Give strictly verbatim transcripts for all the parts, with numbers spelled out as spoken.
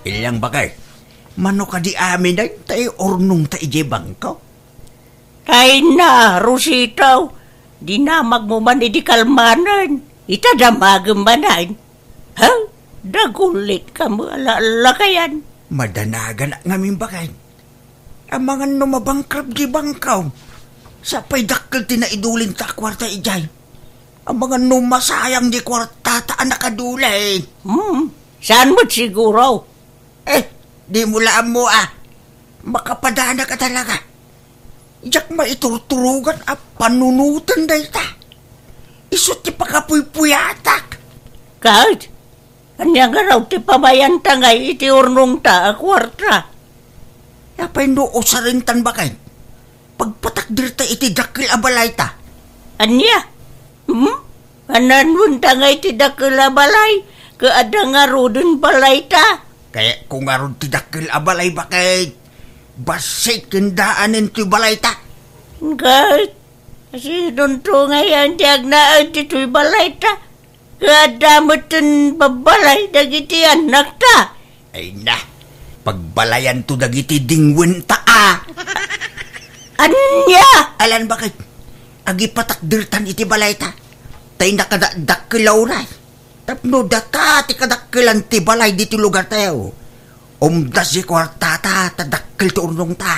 Ilyang bakay, mano kadi aminen ta iurnongta idiay bangko? Kayna, Rosita, dinamagmo man idi kalmanen, ita damagem manen. Ha? Dagulit ka mo, ala-, lakayan. Madanaganak ngamin bakay. Amangan no mabankrupt di bangko. Sa pay dakkel ti naidulinta a kuarta idiay. Amangan no masayang di kuartata a nakaduli. Hmm, saan met siguro? Eh, di mo la ammo a. Makapadana ka talaga. Diak maiturturogan a panunoten dayta. Isu ti pakapuypuyatak. Ket, ania ngarud ti pamayanta ngay iti urnongta a kuarta? Apay no usarentan baket? Pagpatakderta iti dakkel a balayta. Ania? Hmm? Ananwenta ngay ti dakkel a balay, ket adda ngaruden balayta? Kayatko ngarud ti dakkel a balay baket. Bassit ken daanen toy balayta. Ket, sinonto ngay ti agnaed ditoy balayta? Ket adda metten babbalay dagiti annakta. Ay na, pagbalayanto dagiti dingwenta a. Ania? Alan baket, agipatakdertan iti balayta. Tay nakadakdakkel a uray. Tapno data ti kadakkelan ti balay ditoy lugartayo. Umdas ti kuartata ta dakkel ti urnongta.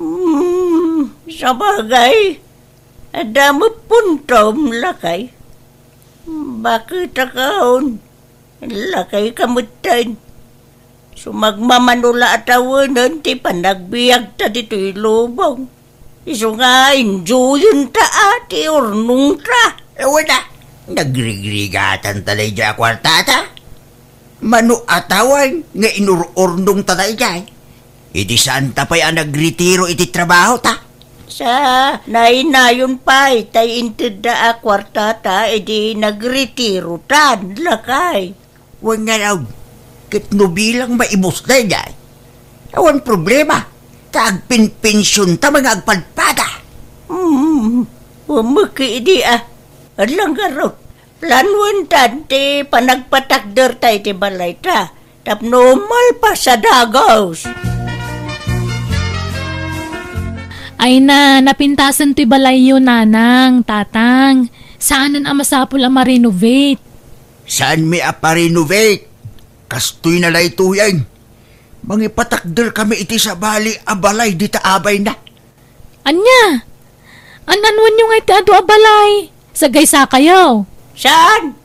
Hmm, sabagay, adda met puntom, lakay. Bakit akaon? Lakay ka metten. Sumagmamano la a tawenen ti panagbiagta ditoy lubong. Isu nga enjoyenta a ti urnongta. Awan a, nagrigrigatanta daydiay a kuartata. Mano a tawen nga inur-urnongta daydiay? Idi saanta pay a nagretiro iti trabahota? Sa nainayon pay tay intedda a kuartata idi nagretirotan, lakay. Wen ngarud, ket no bilang maibus daydiay, awan problema, ta agpenpensionta nga agpadpada. Hmm, umeki idi a. Adla ngarud, planuentan ti panagpatakderta iti balayta, tapno malpas a dagus. Ay na, napintasen toy balayyo, nanang, tatang. Saanen a masapul a ma-renovate. Saanmi a pa-renovate? Kastoy na daytoyen. Mangipatakder kami iti sabali a balay dita abayna. Ania? An-anwenyo ngay ti adu a balay? Sagaysa kayo. Saan?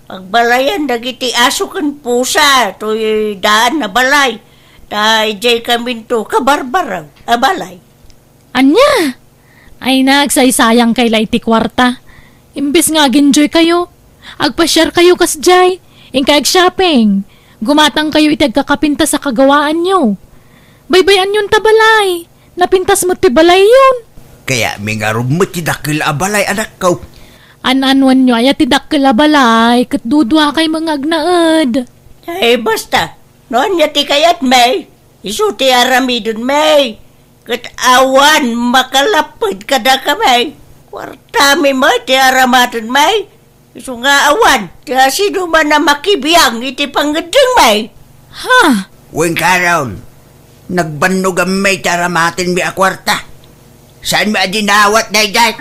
Pagbalayan dagiti aso ken pusa toy daan a balay. Ta idiay kaminto kabarbaraw a balay. Ania? Ay, nagsaysayang kay la iti kuarta. Imbes nga ag-enjoy kayo, agpasiar kayo kasdiay, inkay ag-shopping, gumatang kayo iti agkakapintas a kagawaanyo. Baybay-anyon ta balay, napintas met ti balayyon. Kayatmi ngarud met ti dakkel a balay, anakko. An-anwanyo aya ti dakkel a balay, ket dudua kay nga agnaed. Ay, basta, no ania ti kayatmi, isu ti aramidenmi. Ket awan makalapped kadakami. Kuartami met ti aramatenmi. Isu nga awan ti asinoman a makibiang iti pangngeddengmi. Ha? Wen karon, nagbannoganmi ti aramatenmi a kuarta. Saanmi a dinawat daydiay?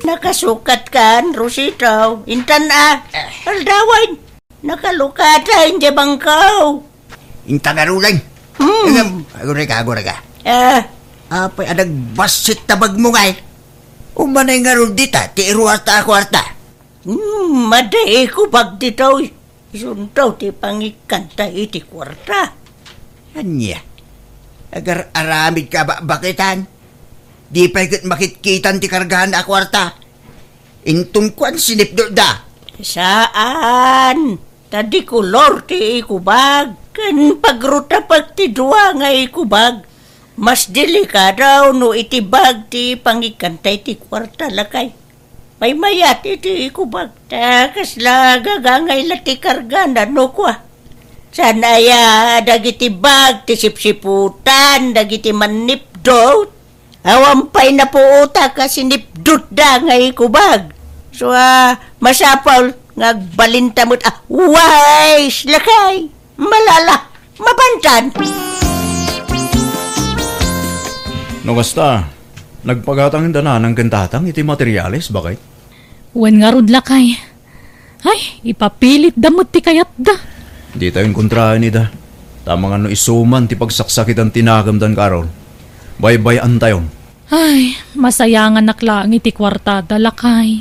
Nakasukatkan, Rosito. Intan a. Eh. Aldawen. Nakalukatan ti bangko. Inta ngaruden. Hmm. Agurayka, agurayka. Ah. Apay a nagbassit ta bagmo ngay? Umanay ngarud dita ti iruarta a kuarta. Hmm, adda ikubag ditoy. Isunto ti pangikkanta iti kuarta. Ania? Agar-aramid ka bakbakitan? Di pay ket makitkitan ti kargana a kuarta. Inton kuan, sinipdutda. Saan. Ta di kolor ti ikubag. Ken pagrutapek ti dua nga ikubag. Mas delikado no iti bag ti pangikkanta iti kuarta, lakay. Maymayat iti ikubag. Ta kasla gagangay la ti kargana no kua. Saan aya dagiti bag ti sipsiputan dagiti mannipdut? Awan pay napuotak a sinipdutda nga ikubag. So, ah, masapul, Nga agbalinta met a wise, lakay. Malala, mapantan. No kasta, nagpagatang inda nanang ken tatang iti materiales, bakay? Wen ngarud, lakay. Ay, ipapilitda met ti kayatda. Ditayon kontraen ida. Ta amangan no isu man ti pagsaksakitan ti nakemdan, Carol. Baybay-antayon. Ay, masayanganak laeng iti kuartada, lakay.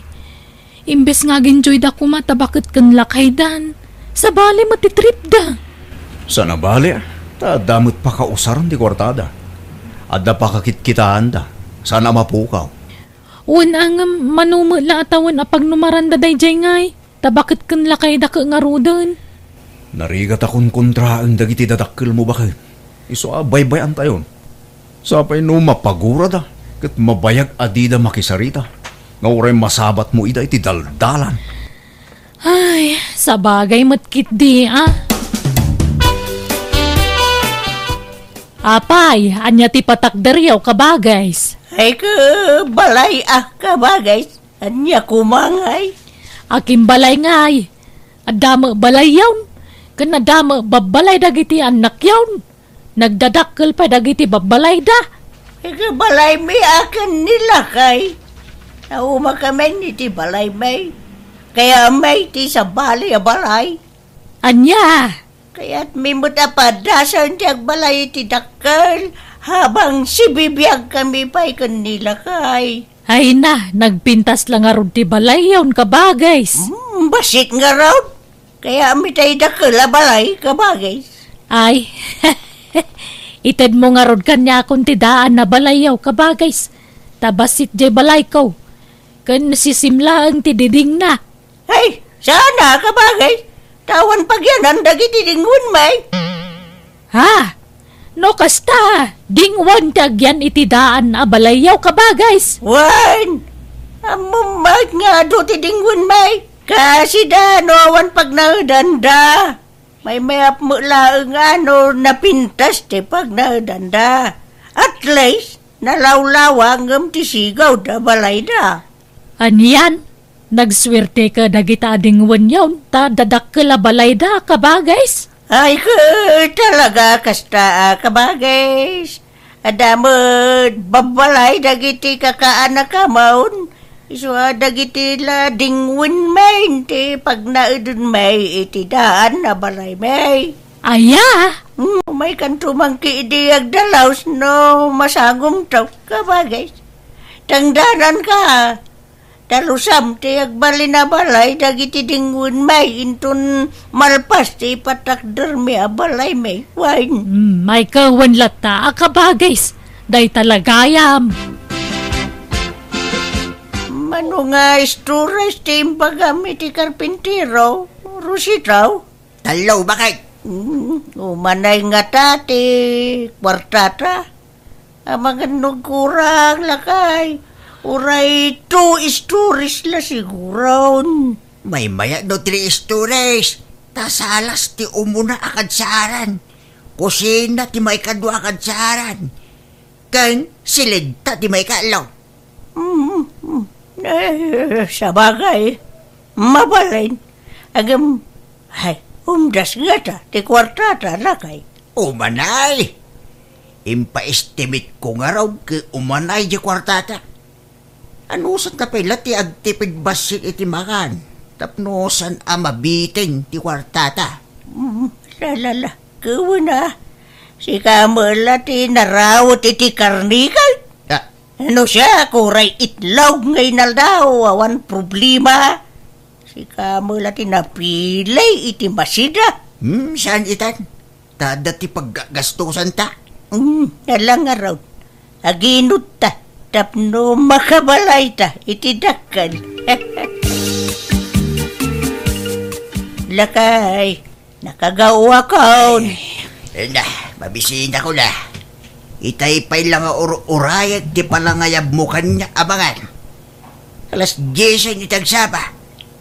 Imbes nga agenjoyda koma ta baket ken lakaydan, sabali met ti tripda. Saan a bali, ta adda met pakausaren ti kuartada. Adda pakakitkitaanda, saan a mapukaw. Wen, ngem mano met la a tawen a pagnumaranda daydiay ngay, ta baket ken lakayda ket ngaruden. Narigat a konkontraen dagiti dadakkelmo, baket. Isu a baybay-antayon. Sapay no mapagurada ket mabayag a dida makisarita, nga uray masabatmo ida iti daldalan. Ay, sabagay met ketdi, a. Apay, ania ti patakderyo, kabagays? Ay, ket balay a, kabagays. Ania koma ngay? Akin balay ngay. Adda met balayyon, ken adda met babbalay dagiti annakyon. Nagdadakkel pay dagiti babbalayda. Iti balaymi a ken ni lakay. Naumakamin iti balaymi. Kayatmi ti sabali a balay. Ania? Kayatmi met a padasen ti agbalay iti dakkel, habang sibibiagkami pay ken ni lakay. Ay na, nagpintas la ngarud ti balayyon, kabagays. Hmm, bassit ngarud. Kayatmi tay dakkel a balay, kabagays. Ay, itedmo ngarud kaniakon ti daan a balayyo, kabagays. Ta bassit jay balayko. Ken sisim laeng ti didingna. Ay, saan a, kabagays. Ta awan pagyanan dagiti dingwenmi. Ha? No kasta, dingwen ti agyan iti daan a balayyo, kabagays. Wen, ammom met nga adu ti dingwenmi. Kasida no awan pagnaedanda. Maymayap met laeng a no napintas ti pagnaedanda. At least, nalawlawa ngem ti sigawda balayda. Anian? Nagsuerte ka dagita a dingwenyon, ta dadakkel a balayda, kabagays. Ay, ke, talaga, kasta a kabagays. Adda met babbalay dagiti kakaanakamon, isu a dagiti la dingwenmi ti pagnaedenmi iti daan a balaymi. Aya? Hmm, maykanto man ketdi agdalaus no masangomto, kabagays. Tangdananka, ta lusam ti agbalin a balay dagiti dingwenmi inton malpas ti ipatakdermi a balaymi. Wen. Hmm, maykawan latta a kabagays, dayta la gayam. Mano nga istores ti imbagam iti karpintero, Rosita? Tallo, bakit? Hmm, umanay ngata ti kuartata. Amangan no agkurang, lakay. Uray two stories la siguron. Maymayat no three stories. Ta salas ti umuna a kadsaaran. Kusina ti maikadua a kadsaaran. Ken silidta ti maikatlo. Mm, mm. Eh, sabagay. Mabalin. Agam, ay, umdas ngata ti kuartata, lakay. Umanay! Impaestimate ko ngarud ket umanay di kuartata. Anusanta pay la ti agtipid bassit iti makan, tapno saan a mabitin ti kuartata. Mm, salala, kawen a. Sika met la ti narawet iti karnikal. Ah. No siak, uray itlog nga inaldaw, awan problema. Sika met la ti napili iti masida. Hmm, saan itan? Ta adda ti paggasgastusanta. Hmm, ala ngarud. Aginutta tapno makabalayta iti dakkel. Lakay, nakagaoakon. Ay, na, mabisinakon a. Itay pay la nga ur-urayag ti palangayabmo kaniak, amangan. Alas diesen iti agsapa,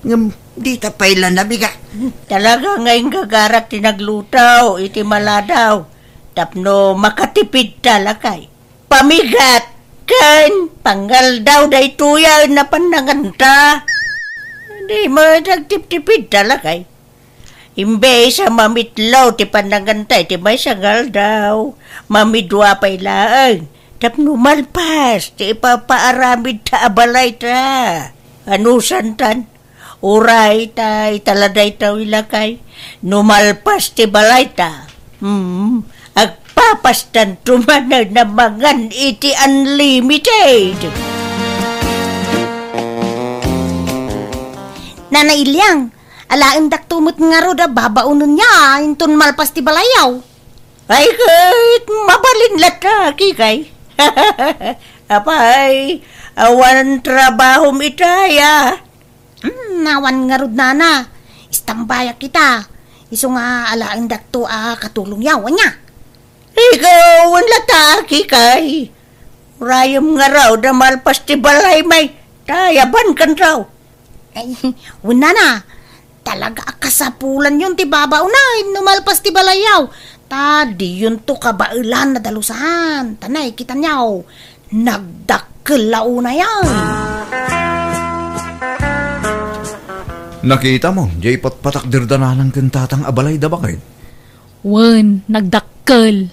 ngem dita pay la nabigat. Talaga nga inggagarak ti nagluto iti maladaw tapno makatipidta, lakay. Pamigat ken pangaldaw daytoy a pannanganta. Dimo nagtiptipidta, lakay. Imbes a mamitlo ti pananganta iti maysa nga aldaw, mamidua pay laeng tapno malpas ti ipapaaramidta a balayta. Anusantan, uray ta ita la daytoy, lakay, no malpas ti balayta, hmm, agpapastanto manen a mangan iti unlimited. Nana Ilyang, alaendakto met ngarud a babaonenyo inton malpas ti balayyo. Ay, ket mabalin latta, Kikay. Apay, awan trabahom itay a? Hmm, awan ngarud, nana. Istambayak ita. Isu nga alaendakto a katulongyo, ania? Ikaw, wen latta, Kikay. Urayem ngarud a malpas ti balaymi, ta ayabankanto. Ay, wen, nana, talaga a kasapulanyon ti babaonen no malpas ti balayyo. Ta diyonto kabaelan a dalusan. Ta nakitanyo, nagdakkel la unayen. Nakitam, diay patpatakderda nanang ken tatang a balayda, baket? Wen, nagdakkel.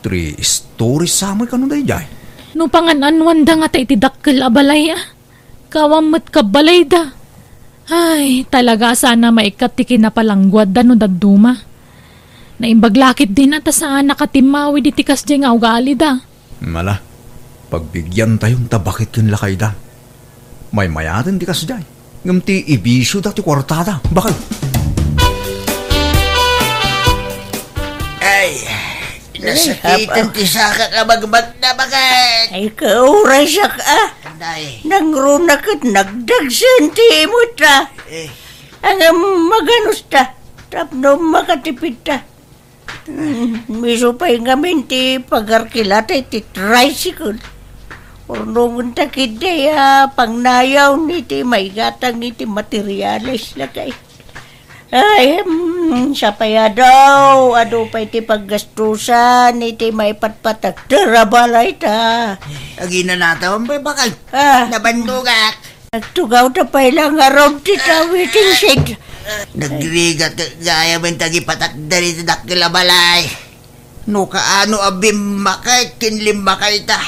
Three stories sa met kano daydiay? No pangan-anwanda ngata iti dakkel a balay, a? Kaawan met kabalayda. Ay, talaga a saan a maikkat ti kinapalangguadda no dadduma. Naimbag la ketdin a ta saanak a timmawid iti kasdiay nga ugalida. Ala, pagbigiantayon ta baket ken lakayda. Maymayaten ti kasdiay. Ngem ti ibisioda ti kuartada, baket. Ay, nasakitan ti sakak a magmagna, baket. Ay, kaurasak, a. Anday. Nangruna ket nagdagsen ti imutta. Eh. Ngem maganusta, tapno makatipidta. Hmm, isu pay ngamin ti pagarkilata iti tricycle. Urnongenta ketdi a pangnayon iti maigatang iti materiales, lakay. Ay, hmm, siapay adu, adu pay ti paggastusan iti maipatpatakder a balayta. Aginanatawan pay, baket. Ah. Nabannogak. Nagtugawda pay la ngarud ti tawiting sed. Nagrigat gayam ti agipatakder iti dakkel a balay. No kaano a bimmakay ken limmakayta,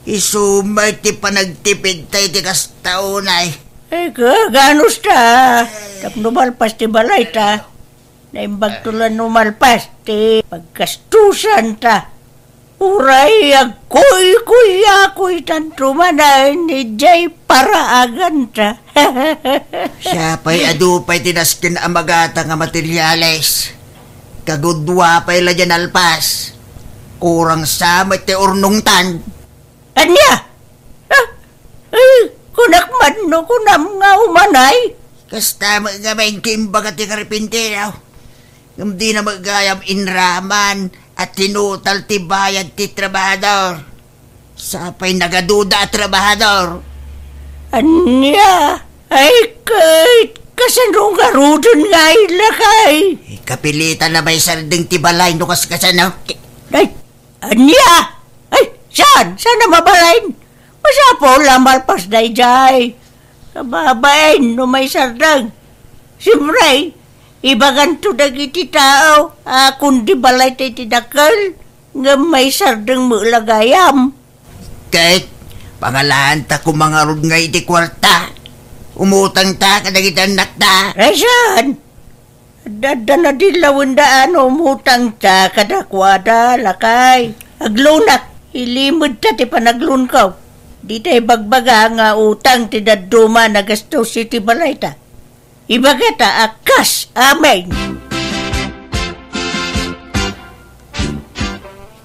isu met ti panagtipidta iti kasta unay. Ay, kaganusta. Tapno malpas ti balayta. Naimbagto la no malpas ti paggastusanta. Uray agkuykuyakuytanto manen idiay paraaganta. Siapay adu pay ti nasken a magatang a materiales. Kagudua pay la diay nalpas. Kurang sa met ti urnongtan. Ania? Ah, ay, kunak man no kunam nga umanay? Kasta met ngamin ti imbaga ti karpintero. Ngem dina met gayam inraman a tinutal ti bayad ti trabahador. Sapay nagaduda a trabahador. Ania? Ay, ket kasano ngaruden nga ay lakay? Kapilitan a maisardeng ti balay no kas-, kasano? Ay, ania? Ay, saan? Saan a mabalin? Masapul a malpas daydiay. Kababain no maisardeng. Siempre, ibaganto dagiti tao a kundi balayta iti dakkel, ngem maisardeng met la gayam. Ket, pangalaanta koma ngarud nga iti kuarta. Umutangta kadagiti annakta. Rason! Adda, adda nadillawenda a no umutangta kadakuada, lakay. Aglonak, ilimedta ti panaglonko. Dita ibagbaga nga utang ti dadduma a nagastos iti balayta. Ibagata a kas amin.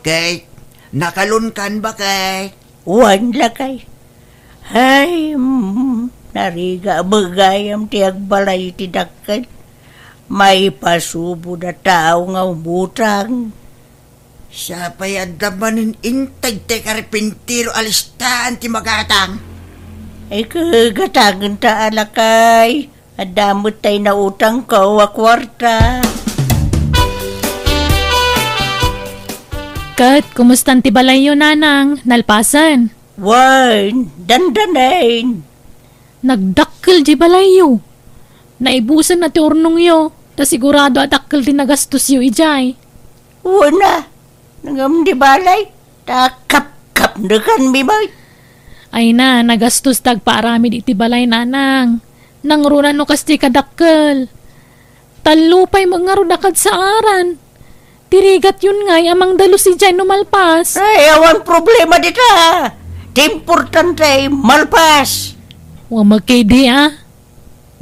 Ket, nakalonkan, baket? Wen, lakay. Ay, mm, narigat met gayam ti agbalay iti dakkel. Maipasubod a tao nga umutang. Siapay adda manen integ ti karpintero a listaan ti magatang? Ay, kagatangenta a, lakay. Adda met tay nautangko a kuarta. Ket, kumustan ti balayyo, nanang? Nalpasen? Wen, dandanen. Nagdakkel di balayyo. Naibusen na ti urnongyo, ta sigurado a dakkel ti nagastosyo idiay. Wen a, ngem di balay, ta kapkapnekanmi met. Ay na, nagastos ti agpaaramid iti balay, nanang. Nangruna no kas ti kadakkel. Tallo pay met ngarud a kadsaaran. Ti rigatyon ngay a mangdalus idiay no malpas. Ay, awan problema dita. Ti importante, malpas. Wa makidi, ah.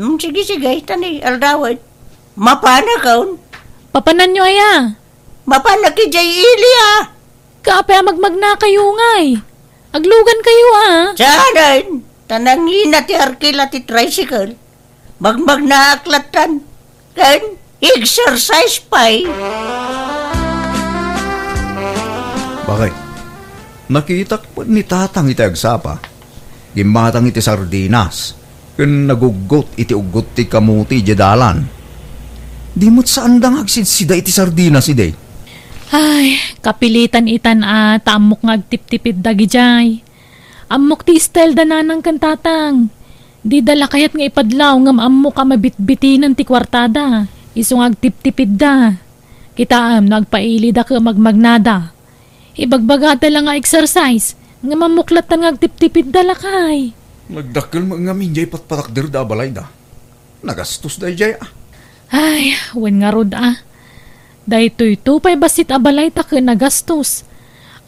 Hmm, sige, sige, tani, aldawen. Mapanakon. Papananyo aya? Mapanak idiay ili, ah. Kaapay a magmagnakayo ngay? Aglugan kayo, ah. Saanen, ta nangina ti arkila ti tricycle. Magmagnaak lattan. Ken exercise pay. Bakit? Nakitak met ni Tatang iti agsapa. Gimmatang iti sardinas, ken naguggot iti uggot ti kamuti idiay dalan. Di met saanda nga agsidsida iti sardinas idi. Ay, kapilitan itan a ta ammok nga agtiptipid dagidiay. Ammok ti style da nanang ken tatang. Dida la kayat nga ipadlaw ngem ammok a mabitbitinen ti kuartada. Isu nga agtiptipidda. Kitaem no agpailida ket magmagnada. Ibagbagada la nga exercise, ngem ammok lattan nga agtiptipidda lakay. Nagdakkel met ngamin diay patpatakderda a balayda. Nagastos daydiay, ah. Ay, wen ngarud, ah. Daytoyto pay bassit a balay ta ket nagastos.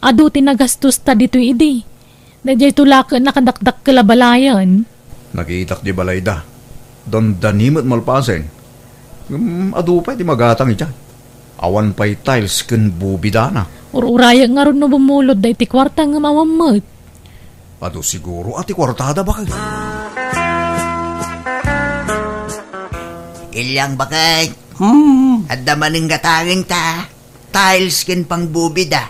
Adu ti nagastosta ditoy idi. Daydiay to la ket nakadakdakkel a balayen. Nakitak di balayda. Dandani met malpasen. Ngem adu pay ti magatang idiay. Awan pay tiles ken bubidana. Ur-urayek ngarud no bumulod daytoy kuarta ngem awan met. Adu siguro a ti kuartada, bakit? Ilyang, bakit? Hmm. Adda manen gatangenta. Tiles ken pangbubida.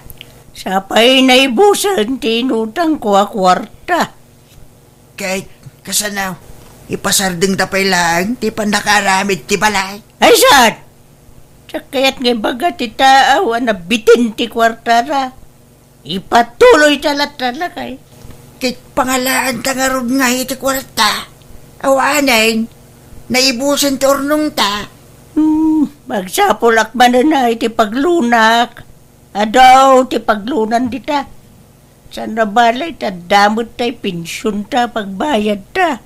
Sapay naibusen ti inutangko a kuarta. Ket kasano, ipasardengta pay laeng ti pannakaaramid ti balay? Ay, saan? Diak kayat nga ibaga ti tao a nabitin ti kuartara. Ipatuloyta latta, lakay. Ket pangalaanta ngarud nga iti kuarta. Awanen, naibusen ti urnongta. Hmm, magsapulak manen a iti paglunak. Adu ti paglunan dita. Saan a balay ta adda met tay pensionta, pagbayadta.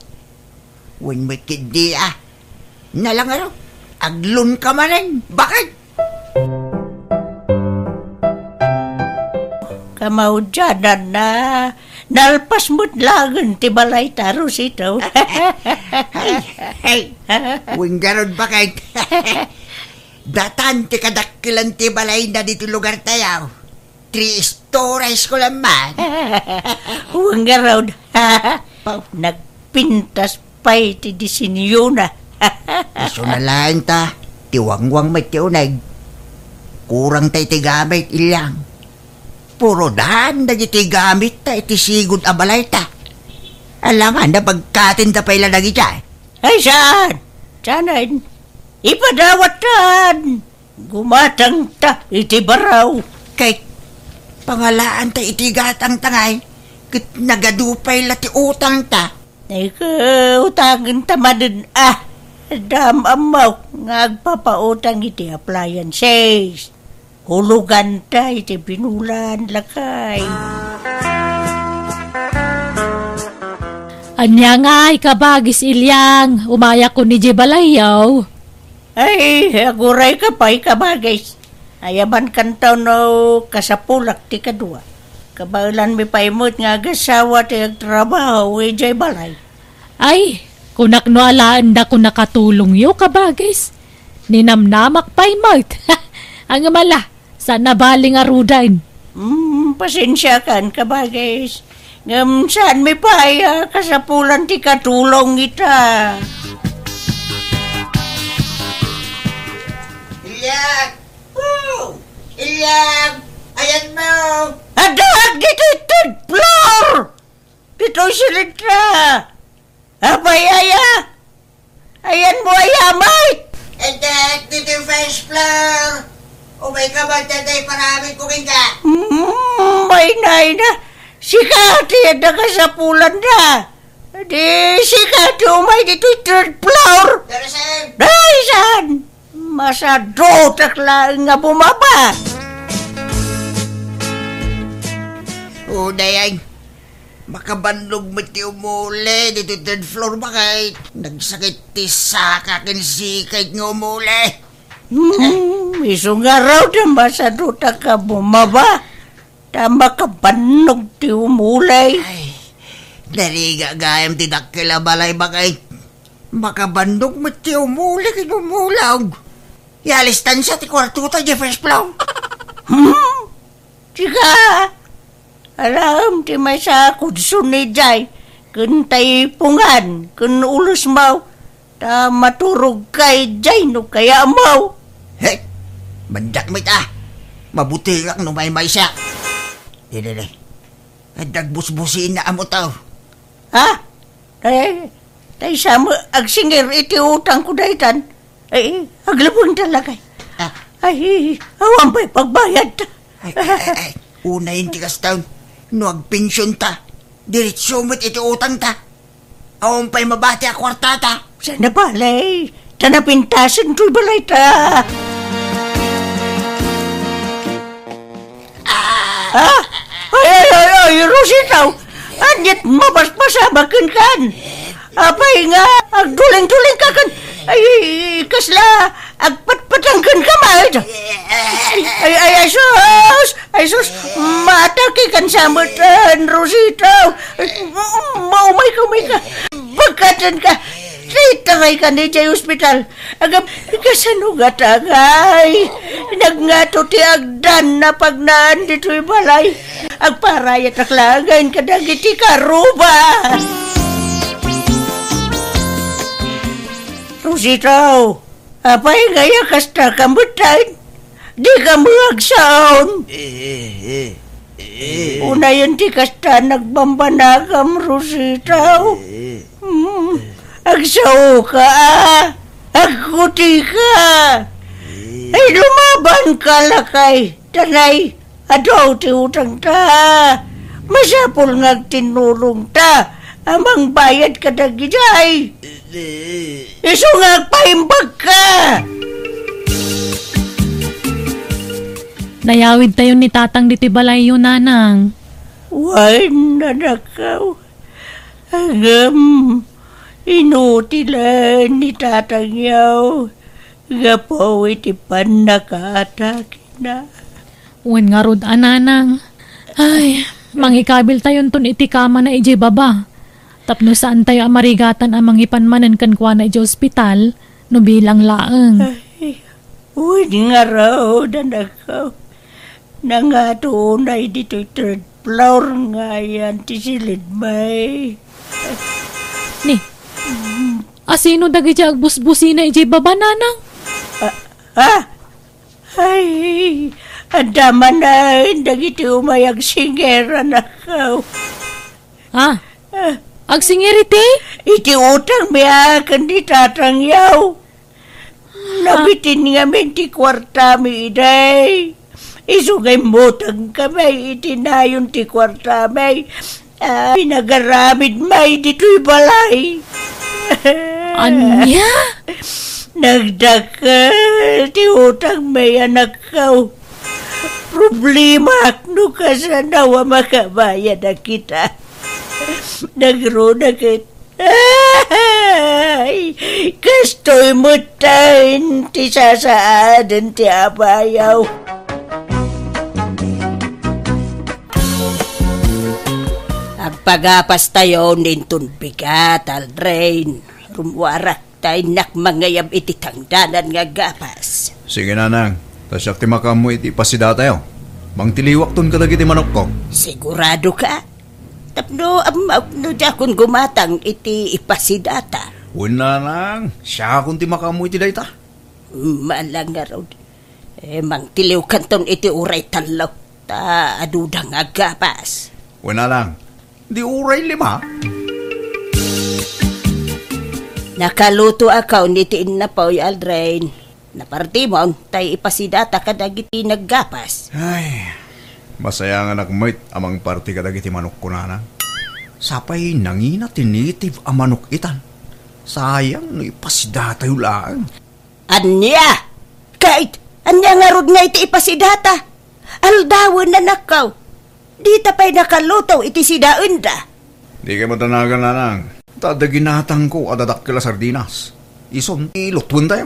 Wen met ketdi a. Nalangaro, aglunka manen, bakit? Kamaudiananna, nalpas met laeng ti balayta, Rosito. Ay, ay. Wen ngarud, bakit? Datan ti kadakkelan ti balayna ditoy lugartayo. Three stories ko lang man. Wen ngarud. Pau. Nagpintas pay ti disenyona. Isu na laeng ta, ti wangwang met ti uneg. Kurang ta iti gamit, Ilyang. Puro daan dagiti gamitta iti sigud a balayta. Alangan, nabagkaten ta pay la dagidiay. Ay, saan? Saanen? Ipadawattan! Gumatangta iti baro. Kay pangalaanta iti gatangta ngay, ket nagadu pay la ti utangta. Ay, ket utangenta manen, ah, adda am-ammok nga agpapautang iti appliances. Huloganta iti binulan, lakay. Ania ngay, kabagis Ilyang, umayak koni idiay balayyo. Ay, agurayka pay, kabagis. Ayabankanto no kasapulak ti kadua. Kabaelanmi pay met nga agasawa ti agtrabaho idiay balay. Ay, kunak no alaen dako nakatulongyo, kabagis. Ninamnamak pay met. Ngem ala, saan a bali ngaruden. Mm, pasensiakan, kabagis. Ngem saanmi pay a kasapulan ti katulong ita. Ilyang! Oh! Ilyang! Ayanmo! Addaak ditoy third floor! Ditoy silitra! Apay aya? Ayanmo aya met? Addaak ditoy first floor! Umayka met ta iparamidko kenka. Mm, ay na, ay na. Sika ti adda kasapulanda. Di sika ti umay ditoy third floor. Daysan! Masadutak laeng nga bumaba. O, dayay. Makabannog met ti umuli ditoy third floor, bakit? Nagsakit ti saka ken sikay nga umuli. Hmm, isu ngarud a masadutak nga bumaba. Ta makabannog ti umuli. Ay, narigat gayam ti dakkel a balay, bakit? Makabannog met ti umuli ken umulog. Yalistan sa ti kuartota, Jefferson Flow. Hmm? Sika, alam ti maysa a kudson idiay, ken taipungan, ken ulusmaw, ta maturogka idiay no kayatmo. He, mandak met a. Mabutengak no maymaysa. Dili, dili. Adda agbusbusina a motor. Ha? Eh, tay sa mo agsingir iti utangko daytan. Eh, aglabeng talaga. Ah. Ay, awan pay pagbayad. Ay, ay, ay, ay. Unayen ti kastan. No agpensionta, diretso met iti utangta. Awan pay mabati a kuartata. Sana balay, ta napintasen toy balayta. Ah! Ay, ay, ay, ay, Rosita! Aniat mapaspasama kenkan? Apay nga, agdulingduling ka ken, ay, kasla, agpatpatang kenka met? Ay, ay, ay, sus! Ay, sus! Maatake kan sa met, ah, Rosita! Ay, ma-, maumay ka, umay ka! Bagkaten ka! Itaray ka ni jay ospital. Agam, kasano nga tangay? Nagngato ti agdan a pagnaan ditoy balay. Agparayatak laengen kadagiti karuba. Rosita, apay nga ya kasta ka metten? Di ka maagsaon. Eh, eh, eh. Unayen ti kasta nagbambanagam, Rosita. Eh, eh. Hmm, agsaoka, a. Agkutika. Eh. Ay, lumabanka lakay. Tanay, adu ti utangta. Masapul nga agtinnulongta a mangbayad kadagijay. Eh. Isu nga agpaimbagka. Nayawidtayon ni Tatang ditoy balayyo, Nanang. Wen, anakko. Ngem, inutilen ni Tatangyo gapu iti pannakaatakena. Wen ngarud a, Nanang. Ay, mangikabiltayonton iti kamana idiay baba. Tapno saantayo a marigatan a mangipan manen kenkuana idiay ospital no bilang laeng. Ay, wen ngarud, anakko. Nangato unay ditoy third floor nga ayan ti silidmi. Ni, asino dagiti agbusbusina idiay baba, Nanang? Ah, ah? Ay, adda manen dagiti umay agsingir, anakko. Ah, agsingir iti? Iti utangmi a ken ni Tatangyo. Nabitin ngamin ti kuartami idiay. Isu nga immutangkami iti nayon ti kuartami a pinagaramidmi ditoy balay. Ania? Nagdakkel ti utangmi, anakko. Problemaak no kasano a makabayad a kita. Nagruna ket, ay, kastoy metten ti sasaaden ti abayaw. Agpagapastayon inton bigat, Aldrin. Rummuarak ta innak mangayab iti tangdanan nga gapas. Sige, Nanang. Ta siak ti makaammo iti ipasidatayo. Mangtiliwakton kadagiti manokko. Sigurado ka? Tapno ammaok no diakon gumatang iti ipasidata. Wen, Nanang. Siakon ti makaammo iti dayta. Malangarod. Eh, mangtiliwkanton iti uray tallo. Ta adudang nga gapas. Wen, Nanang. Di uray lima? Nakalutoakon iti innapoy, Aldrin. Napartimon, tay ipasidata kadagiti naggapas. Ay, masayanganak met a mangparti kadagiti manokko, Nanang. Sapay nangina ti native a manok itan. Sayang no ipasidatayo laeng. Ania? Ket ania ngarud nga iti ipasidata? Aldawen, anakko. Dita pay nakaluto iti sidaenda. Dikay madanagan, nanang. Ta adda ginatangko a dadakkel a sardinas. Isun, ilutuentayo.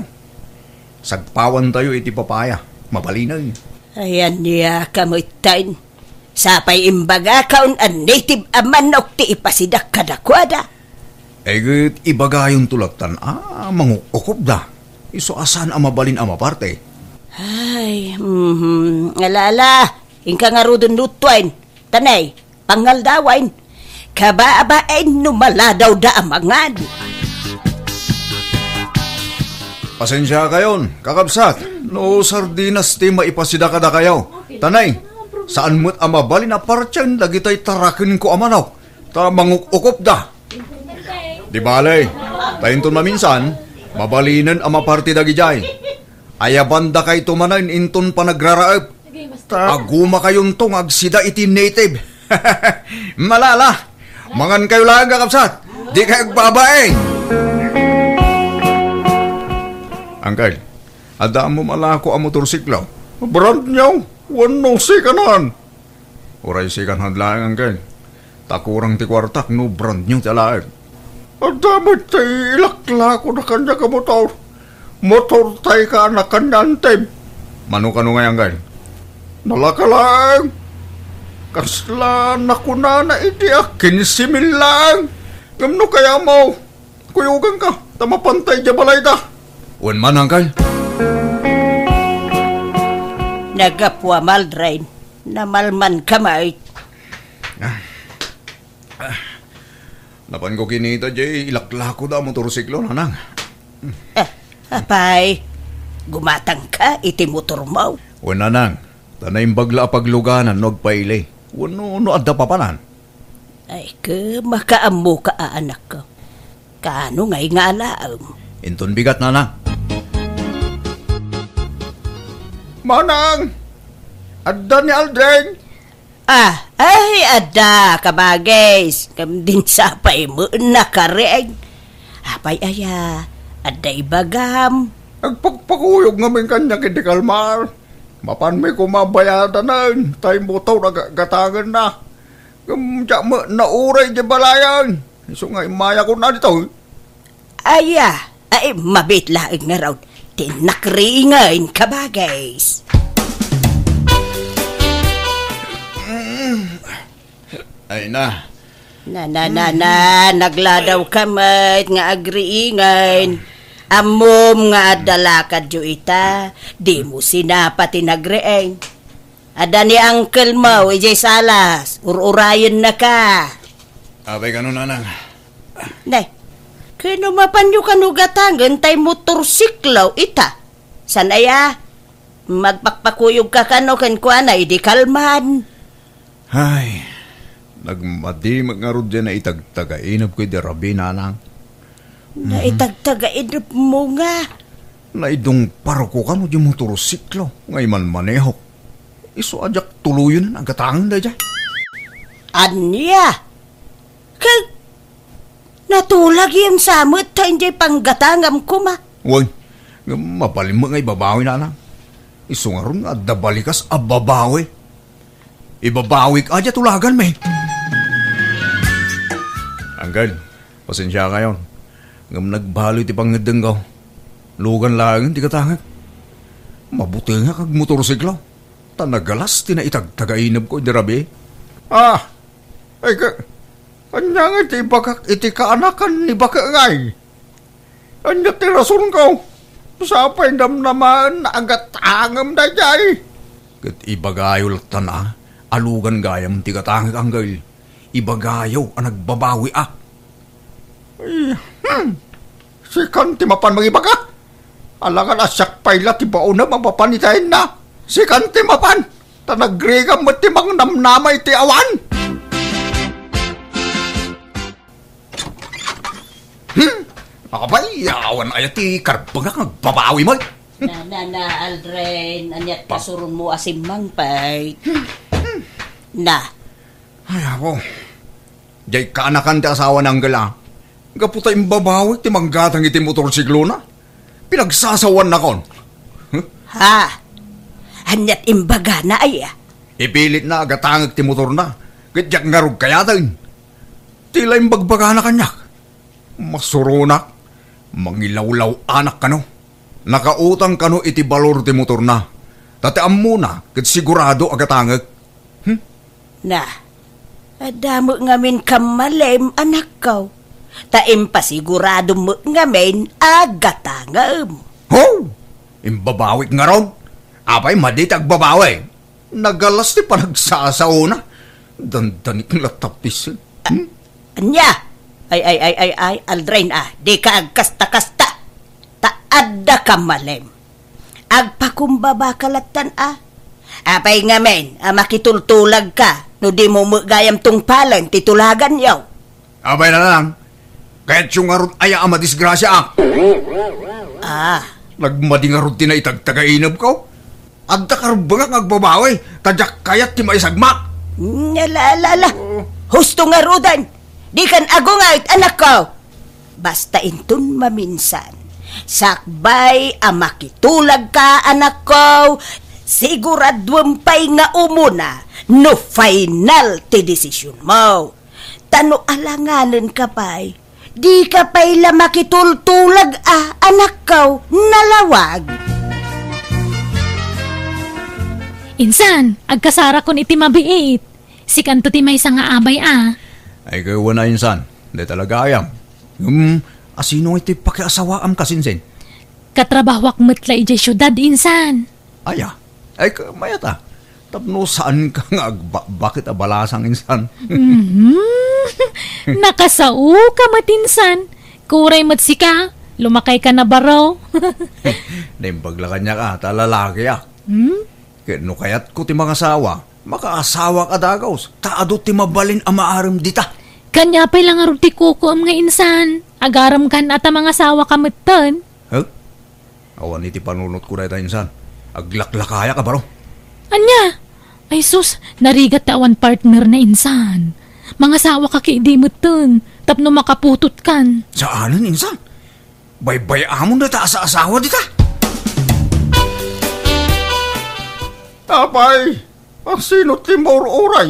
Sagpawantayo iti papaya. Mabalinen. Ay, ania ka metten? Sapay imbagakon a native a manok ti ipasidak kadakuada. Ay, ket ibagayonto lattan a manguk-ukopda. Isu a saan a mabalin a maparte. Ay, mhm. Ala, ala. Inka ngaruden lutuen. Tanay, pangaldawen. Kababain no maladawda a mangan. Pasensiakayon, kakabsat, no sardinas ti maipasida kadakayo. Tanay, saan met a mabalin a partien dagitay tarakenko a manok, ta manguk-ukopda. Di bale, ta inton maminsan, mabalinen a maparte dagidiay. Ayabandakayto manen inton panagraraep. Ta agumakayonto nga agsida iti native. Malala, mangankayo laeng, kakabsat. Dikay agbabain. Uncle, adda ammom a lako a motorsiklo? Brand new, wenno second hand? Uray second hand laeng, Uncle. Ta kurang ti kuartak no brand new ti alaek. Adda met ti ilaklakoda kaniak a motor. Motortay ken nakannantem. Mano kano ngay, Uncle? Nalaka laeng. Kasla nakunana idi a kinse mil laeng. Ngem no kayatmo, kuyoganka, ta mapantay diay balayda. Wen man, Uncle. Nagapuam, Aldrin. Namalmanka met. Ah. Ah. Napanko kinita diay ilaklakoda a motorsiklo, nanang. Ah, apay, gumatangka iti motormo? Wen, nanang. Ta naimbag la a pagluganan no agpaili. Wenno no adda papanan. Ay, ket makaammoka a, anakko. Kaano ngay nga alaem? Inton bigat, nanang. Manang! Adda ni Aldrin! Ah, ay, adda, kabagis. Ngem dinak sapay met nakareng. Apay aya, adda ibagam? Agpakpakuyog ngamin kaniak iti kalmar. Mapanmi koma a bayadanen, tay motor a ga-, gatangenna. Ngem diak met nauray diay balayen. Isu nga immayakon ditoy. Aya, ay, mabiit laeng ngarud ti nakriingen, kabagis. Ay na. Na, na, na, na, nagladawka met nga agriingen. Ammom nga adda lakadyo ita, dimo sinapa ti nagriing. Adda ni uncle mo, idiay salas, ur-urayennaka. Apay kano, nanang? Nay, kano mapanyo kano gatangen tay motorsiklo ita? San aya? Magpakpakuyogka kano kenkuana idi kalman. Ay, nagmadi met ngarud diay naitagtagainepko idi rabii, nanang. Naitagtagainepmo nga? Naidungparko kano diay motorsiklo nga imanmanehok. Isu a diak tuloyen a gatangen daydiay. Ania? Ket natulagem sa met ta idiay panggatangam koma. Wen, ngem mabalin met nga ibabawi, nanang. Isu ngarud nga adda balikas a babawi. Ibabawik a diay tulaganmi. Uncle, pasensiakayon. Ngem nagbaloy ti pangngeddengko. Lugan laengen ti gatangek. Mabutengak agmotorsiklo. Ta nagalas ti naitagtagainepko idi rabii. Ah, ay ka, ania ngay ti ibagak iti kaanakan ni Bake ngay? Ania ti rasonko? Sapay namnamaen a gatangem daydiay. Ket ibagayo lattan a, alugan gayam ti gatangek, Uncle. Ibagayo a nagbabawi a. Ay, hmm. Sikan ti mapan mangibaga. Alangan a siak pay la ti baonem a mapan itayenna. Sikan ti mapan. Ta nagrigam met ti mangnamnama iti awan. Hmm? Apay, awan aya ti karbengak nga agbabawi met? Na, na, na, Aldrin, ania't pasuronmo a simmangpet? Na. Ay, apo. Diay kaanakan ti asawa ni Angel a. Gapu ta imbabawik ti manggatang iti motorsiklona. Pinagsasawaannakon. Ha? Ania't imbagana aya? Ipilitna a gatangek ti motorna, ket diak ngarud kayaten. Ti la imbagbagana kaniak. Masuronak, mangilawlaw-anak kano. Nakautang kano iti balor ti motorna. Ta ti ammona, ket sigurado a gatangek. Hmm? Na, adda met ngamin kammalem, anakko. Ta impasigurado met ngamin a gatangem. Ho! Imbabawik ngarud? Apay, madi ti agbabawi. Nagalas ti panagsasaona. Dandanik la tapis. Hmm? Ania? Ay, ay, ay, ay, ay, Aldrin, a, dika agkasta-kasta. Ta adda kammalem. Agpakumbabaka lattan a. Apay ngamin a makitultulagka no dimo met gayam tungpalen ti tulaganyo? Apay na lang, kayatyo ngarud aya a madisgrasiaak? Ah. Nagmadi ngarud ti naitagtagainebko? Adda karubbengak nga agbabawi, ta diak kayat ti maisagmak. Ala, ala, ala. Oh. Husto ngaruden. Dikan agunget, anakko. Basta inton maminsan, sakbay a makitulagka, anakko, siguraduem pay nga umuna no final ti desisionmo. Ta no alanganenka pay, dika pay la makitultulag a, anakko, nalawag. Insan, agkasarakon iti mabiit. Sikanto ti maysa nga abay a. Ay, ket wen a, insan, dayta la gayam. Ngem, asino ngay ti pakiasawaam, kasinsin? Katrabahoak met la idiay siudad, insan. Aya, ay, ket mayat a. Tapno saanka nga agbakbak iti balasang, insan. Mhm. Nakasaoka met, insan. Kuray met sika, lumakayka na baro. Naimbag la kaniak a, ta lalakiak. Hmm? Ket no kayatko ti mangasawa, makaasawak a dagus, ta adu ti mabalin a maarem dita. Kaniak pay la ngarud ti kukuem nga insan, agarem kan a ta mangasawaka metten. He? Awan iti panunotko dayta, insan. Aglaklakayak a baro. Ania? Ay sus, narigat ta awan partner na, insan. Mangasawaka ket idi metten, tapno makaputotkan. Saanen, insan. Baybay-amon dayta a saasawa dita. Apay, asino ti maur-uray?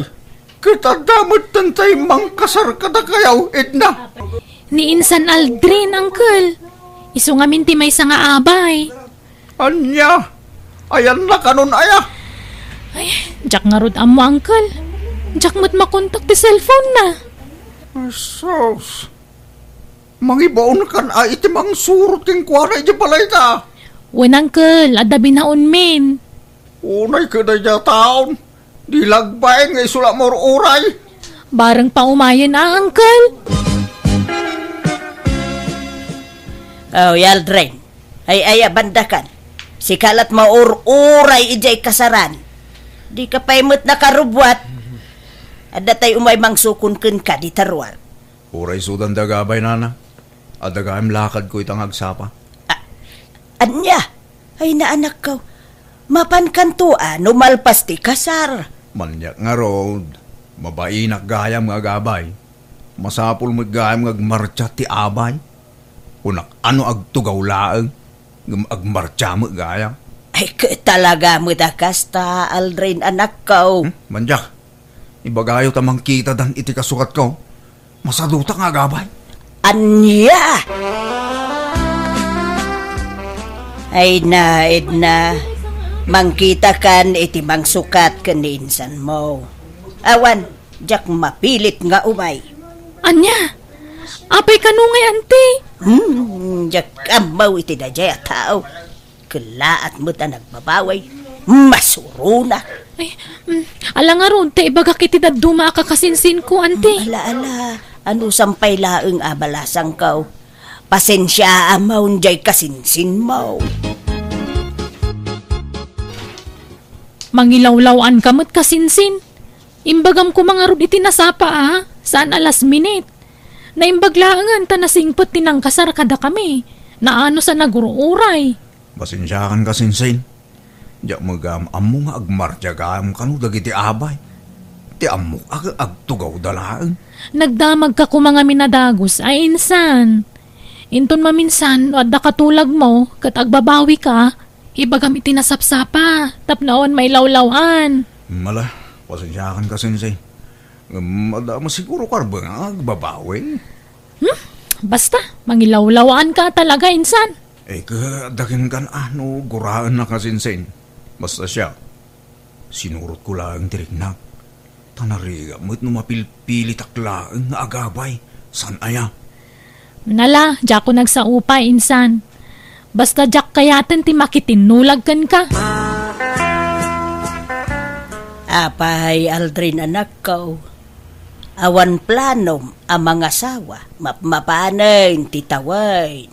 Ket adda metten tay mangkasar kadakayo, Edna. Ni insan Aldrin, uncle. Isu ngamin ti maysa nga abay. Ania? Ayanna kanon aya? Ay, diak ngarud ammo, uncle. Diak met makontak ti cellphone na. Ay, sus. Mangibaonkan a iti mangsurot kenkuana iti balayta. Wen, uncle, adda binaonmin. Unay ket daydiay a taon, di la agbain nga isu la maur-uray. Bareng paumayen a, uncle. Oh, Aldrin. Ay, ay, abandakan. Sika lat maur-uray idiay kasaran. Dika pay met nakarubbuat. Adda tay umay mangsukon kenka dita ruar. Uray sudan da gabay, nana. Adda gayam lakadko ita nga agsapa. A-, ania? Ay, naanakko. Mapankanto a no malpas ti kasar. Maniak ngarud, mabainak gayam nga agabay. Masapul met gayam nga agmartsa ti abay. Kunak, ano agtugaw laeng, ngem agmartsa met gayam. Ay, ket talaga met a kasta, Aldrin, anakko. Hmm? Maniak, ibagayo ta mangkitadan iti kasukatko. Masaduta nga agabay. Ania? Ay na, Edna. Mangkitakan iti mangsukat ken ni insanmo. Awan, diak mapilit nga umay. Ania? Apay kano ngay, anti? Hmm, diak ammo iti daydiay a tao. Kellaat met a nagbabawi. Masurona. Ay, mm, ala ngarud, ta ibagak iti dadduma a kakasinsinko, anti. Mm, ala, ala. Anusam pay laeng a balasangko. Pasensiaam diay kasinsinmo. Mangilawlaw-anka met, kasinsin. Imbagam koma ngarud iti nasapa a, saan a last minute. Naimbag laengen ta nasingpet ti nangkasar kadakami. Naanus a nagur-uray. Pasensiakan, kasinsin. Diak met gayam ammo nga agmartsa gayam kano dagiti abay. Ti ammok a agtugawda laeng. Nagdamagka koma ngamin a dagus a insan. Inton maminsan no adda katulagmo ket agbabawika, ibagam iti nasapsapa tapno awan mailawlaw-an. Mala, pasensiakanka, Sensei. Ngem adda masiguro karbe nga agbabawi. Hmm? Basta, mangilawlaw-anka talaga insan. Eh, ka, adda kenkan a no guraennaka, Sensei. Basta siak, sinurotko laeng ti riknak. Ta narigat met no mapilpilitak laeng nga agabay. Saan aya? Nala, diakon agsaupay, insan. Basta diak kayaten ti makitinnulag kenka. Apay, Aldrin, anakko? Awan planom a mangasawa? Mapmapanen ti tawen.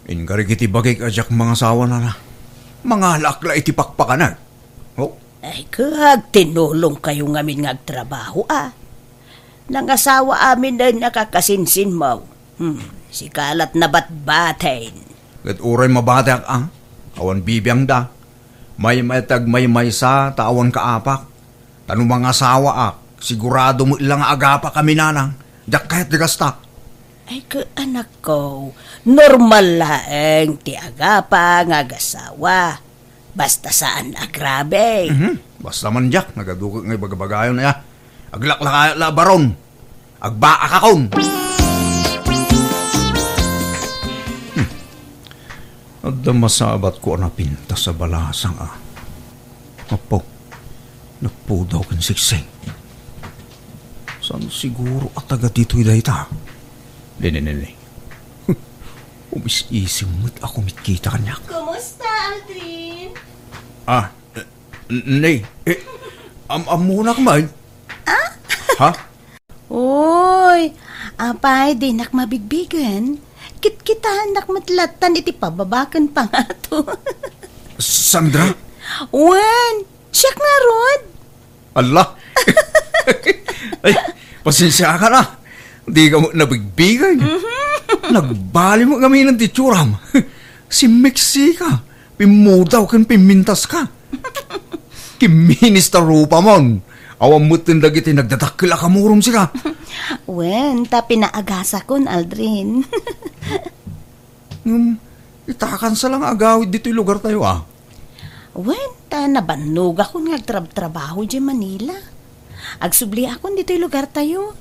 Inkarik iti bagik a diak mangasawa, nana. Mangalaak la iti pakpakanak. Oh? Ay, kag tinulongkayo ngamin nga agtrabaho, a. Nangasawa aminen a kakasinsinmo. Hmm, sika lat nabatbaten. Ket uray mabateak, a, awan bibiangda. Maymayta agmaymaysa ta awan kaapak. Ta no mangasawaak, sigurado met la nga agapakami, nanang. Diak kayat ti gasta. Ay, ka, anakko, normal laeng ti agapa nga agasawa. Basta saan a grabe. Mhm. Basta man diak, nagaduket nga ibagabagayon aya. Aglaklakayat la a baron. Agbaakakon. Hmm. Adda masabatko a napintas a balasang a. Apo, nagpudaw ken siksing. Saan siguro a taga ditoy dayta? Nene, nene. Umis-isim met a kumitkita kaniak. Kumusta, Aldrin? Ah, eh, ne, eh, am-, ammonak man? Ah? Ha? Uy, apay, dinak mabigbigen? Kitkitaennak met lattan iti pababaken pangato. Sandra? Wen, siak ngarud. Alla! Ay, pasensiakan a. Dika met nabigbigen. Mhm. Nagbali met ngamin ti itsuram. Simmeksika, pimmudaw ken pimmintaska. Kimminis ta rupamon. Awan met dagiti nagdadakkel a kamurom sika. Wen, ta pinaagasakon, Aldrin. Ngem, itakansa la nga agawid ditoy lugartayo, a. Wen, ta nabannogakon nga agtrabtrabaho idiay Manila. Agsubliakon ditoy lugartayo.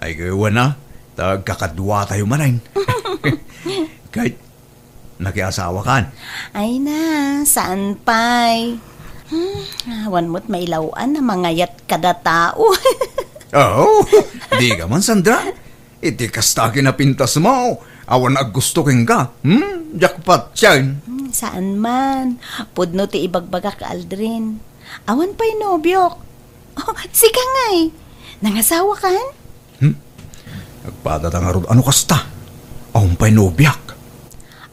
Ay, wen a, ta agkakaduatayo manen. Ket, nakiasawakan? Ay na, saan pay. Hmm, awan met mailaw-an a mangayat kada tao. Oh, dika man, Sandra. Iti kasta a kinapintasmo, awan aggusto kenka. Hmm? Jackpot yan. Hmm, saan man. Pudno ti ibagbagak, Aldrin. Awan pay nobiok. Oh, sika ngay. Nangasawakan? Hmm? Agpadata ngarud ano kasta? Awan pay nobiak.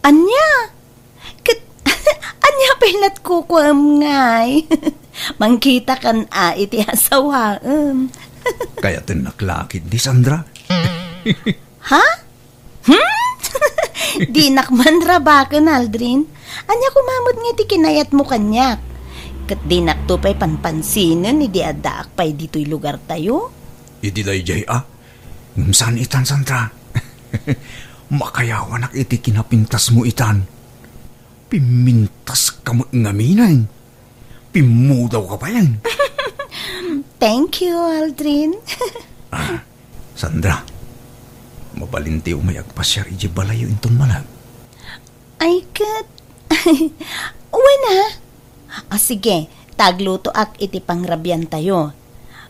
Ania? Ket, ania pay lat kukuam ngay? Mangkitakan a iti asawaem. Kayatennak la ketdi, Sandra. Ha? Hmm? Dinak man rabaken, Aldrin. Ania koma met ngay ti kinayatmo kaniak? Ket dinakto pay panpansinen idi addaak pay ditoy lugartayo. Idi daydiay a. Ngem saan itan, Sandra. Makayawanak iti kinapintasmo itan. Pimmintaska met ngamin. Pimmudawka pay. Thank you, Aldrin. Ah, Sandra, mabalin ti umay agpasiar idiay balayyo inton manag? Ay, ket, wen a. Ah, sige, ta aglutoak iti pangrabiantayo.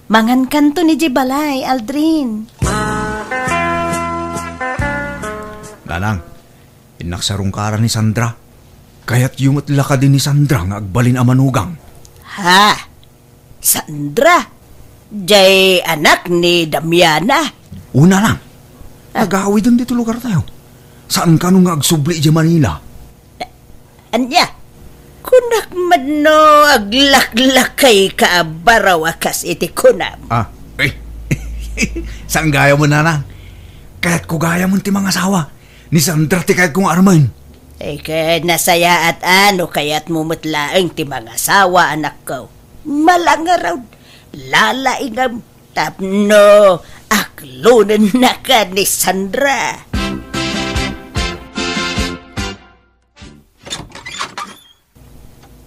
Mangankanton idiay balay, Aldrin. Nanang, innak sarungkaran ni Sandra. Kayatyo met la kadi ni Sandra nga agbalin a manugang? Ha? Sandra? Jay anak ni Damiana? Una lang. Ah. Agawiden dito lugar tayo. Saan kano nga agsubli idiay Manila? Ania? Kunak man no aglaklakayka a baraw a kas iti kunam. Ah, eh. Saan gayam, Nanang? Kayatko gayam ti mangasawa. Ni Sandra ti kayatko nga armen. Eh, ket nasayaat a no kayatmo met laeng ti mangasawa, anakko. Malangarod. Lalaingam tapno aklonennaka ni Sandra.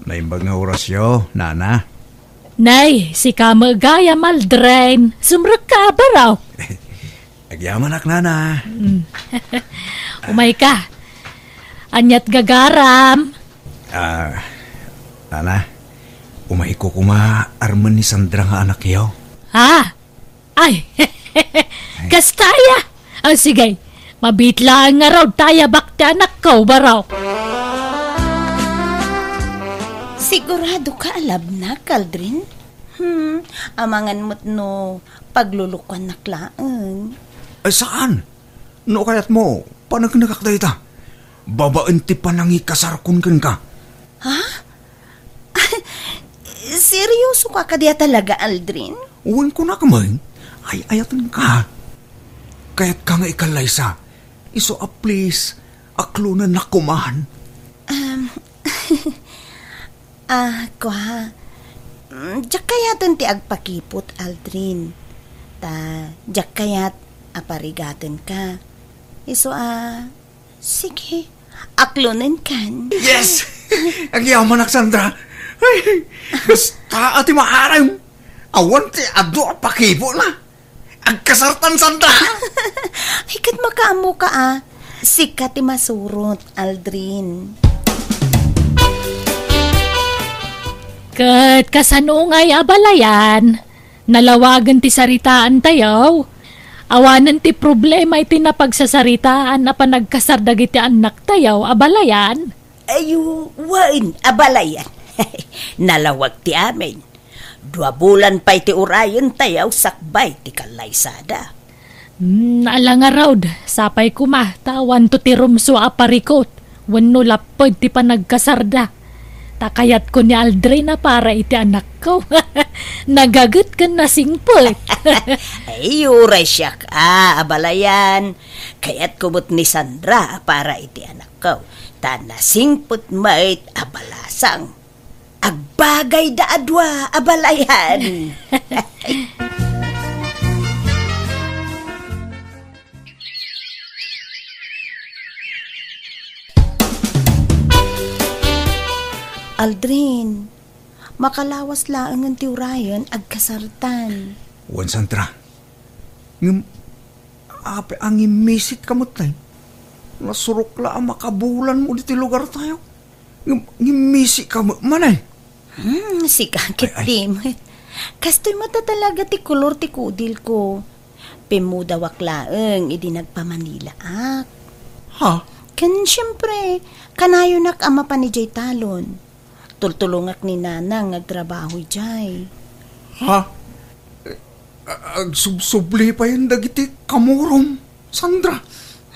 Naimbag nga orasyo, Nana. Nay, sika met gayam, Aldrin. Sumrekka, baro. Agyamanak, Nana. Mm. Umayka. Aniat gagaram? Ah, Nana, umayko koma armen ni Sandra nga anakyo. Ah, Ay, kasta aya? Ah, sige, mabiit laeng ngarud ta ayabak ti anakko, baro. Sigurado ka a labnak, Aldrin? Hmm, amangan met no paglulukuannak laeng. Ay, saan? No kayatmo, paneknekak dayta. Babaen ti panangikasarkon kenka. Ha? Seryoso ka kadi a talaga, Aldrin? Wen, kunak met, ay-ayatenka. Kayatka nga ikallaysa. Isu a please, aklonennak koman. Um, ah, kua, mm, diak kayaten ti agpakipot, Aldrin. Ta, diak kayat a parigatenka. Isu a, Sige, aklonenkan. Yes! Agyamanak, Sandra. Ay, basta a ti maaram. Awan ti adu a pakipotna. Agkasartan, Sandra. Ay, ket makaammoka a. Sika ti masurot, Aldrin. Ket kasano ngay a balayan? Nalawagen ti saritaantayo. Awanen ti problema iti napagsasaritaan a panagkasar dagiti annaktayo a balayan. Ay, wen, a balayan. Nalawag ti amin. Dua bulan pay ti urayentayo sakbay ti kallaysada. Hmm, ala ngarud, sapay koma, ta awanto ti rumsua a parikut, wenno lapped ti panagkasarda. Ta kayatko ni Aldrin a para iti anakko. Nagaget ken nasingpet. Ay, uray siak a, a balayan. Kayatko met ni Sandra a para iti anakko. Ta nasingpet met a balasang. Agbagayda a dua a balayan. Aldrin, makalawas laengen ti urayen agkasartan. Wen, Sandra. Ngem, apay a ngimmisit ka met, tay? Nasurok la a makabulanmo ditoy lugartayo. Ngem, ngimmisit ka met, manay? Hmm, sika ket di met. Kastoy met a talaga ti kolor ti kudilko. Pimmudawak laeng idi nagpamanilaak. Ha? Ken siempre, kanayonak a mapan idiay talon. Tultulongak ni Nanang nga agtrabaho idiay. Ha? Eh, a-, agsubsubli payen dagiti kamurom, Sandra?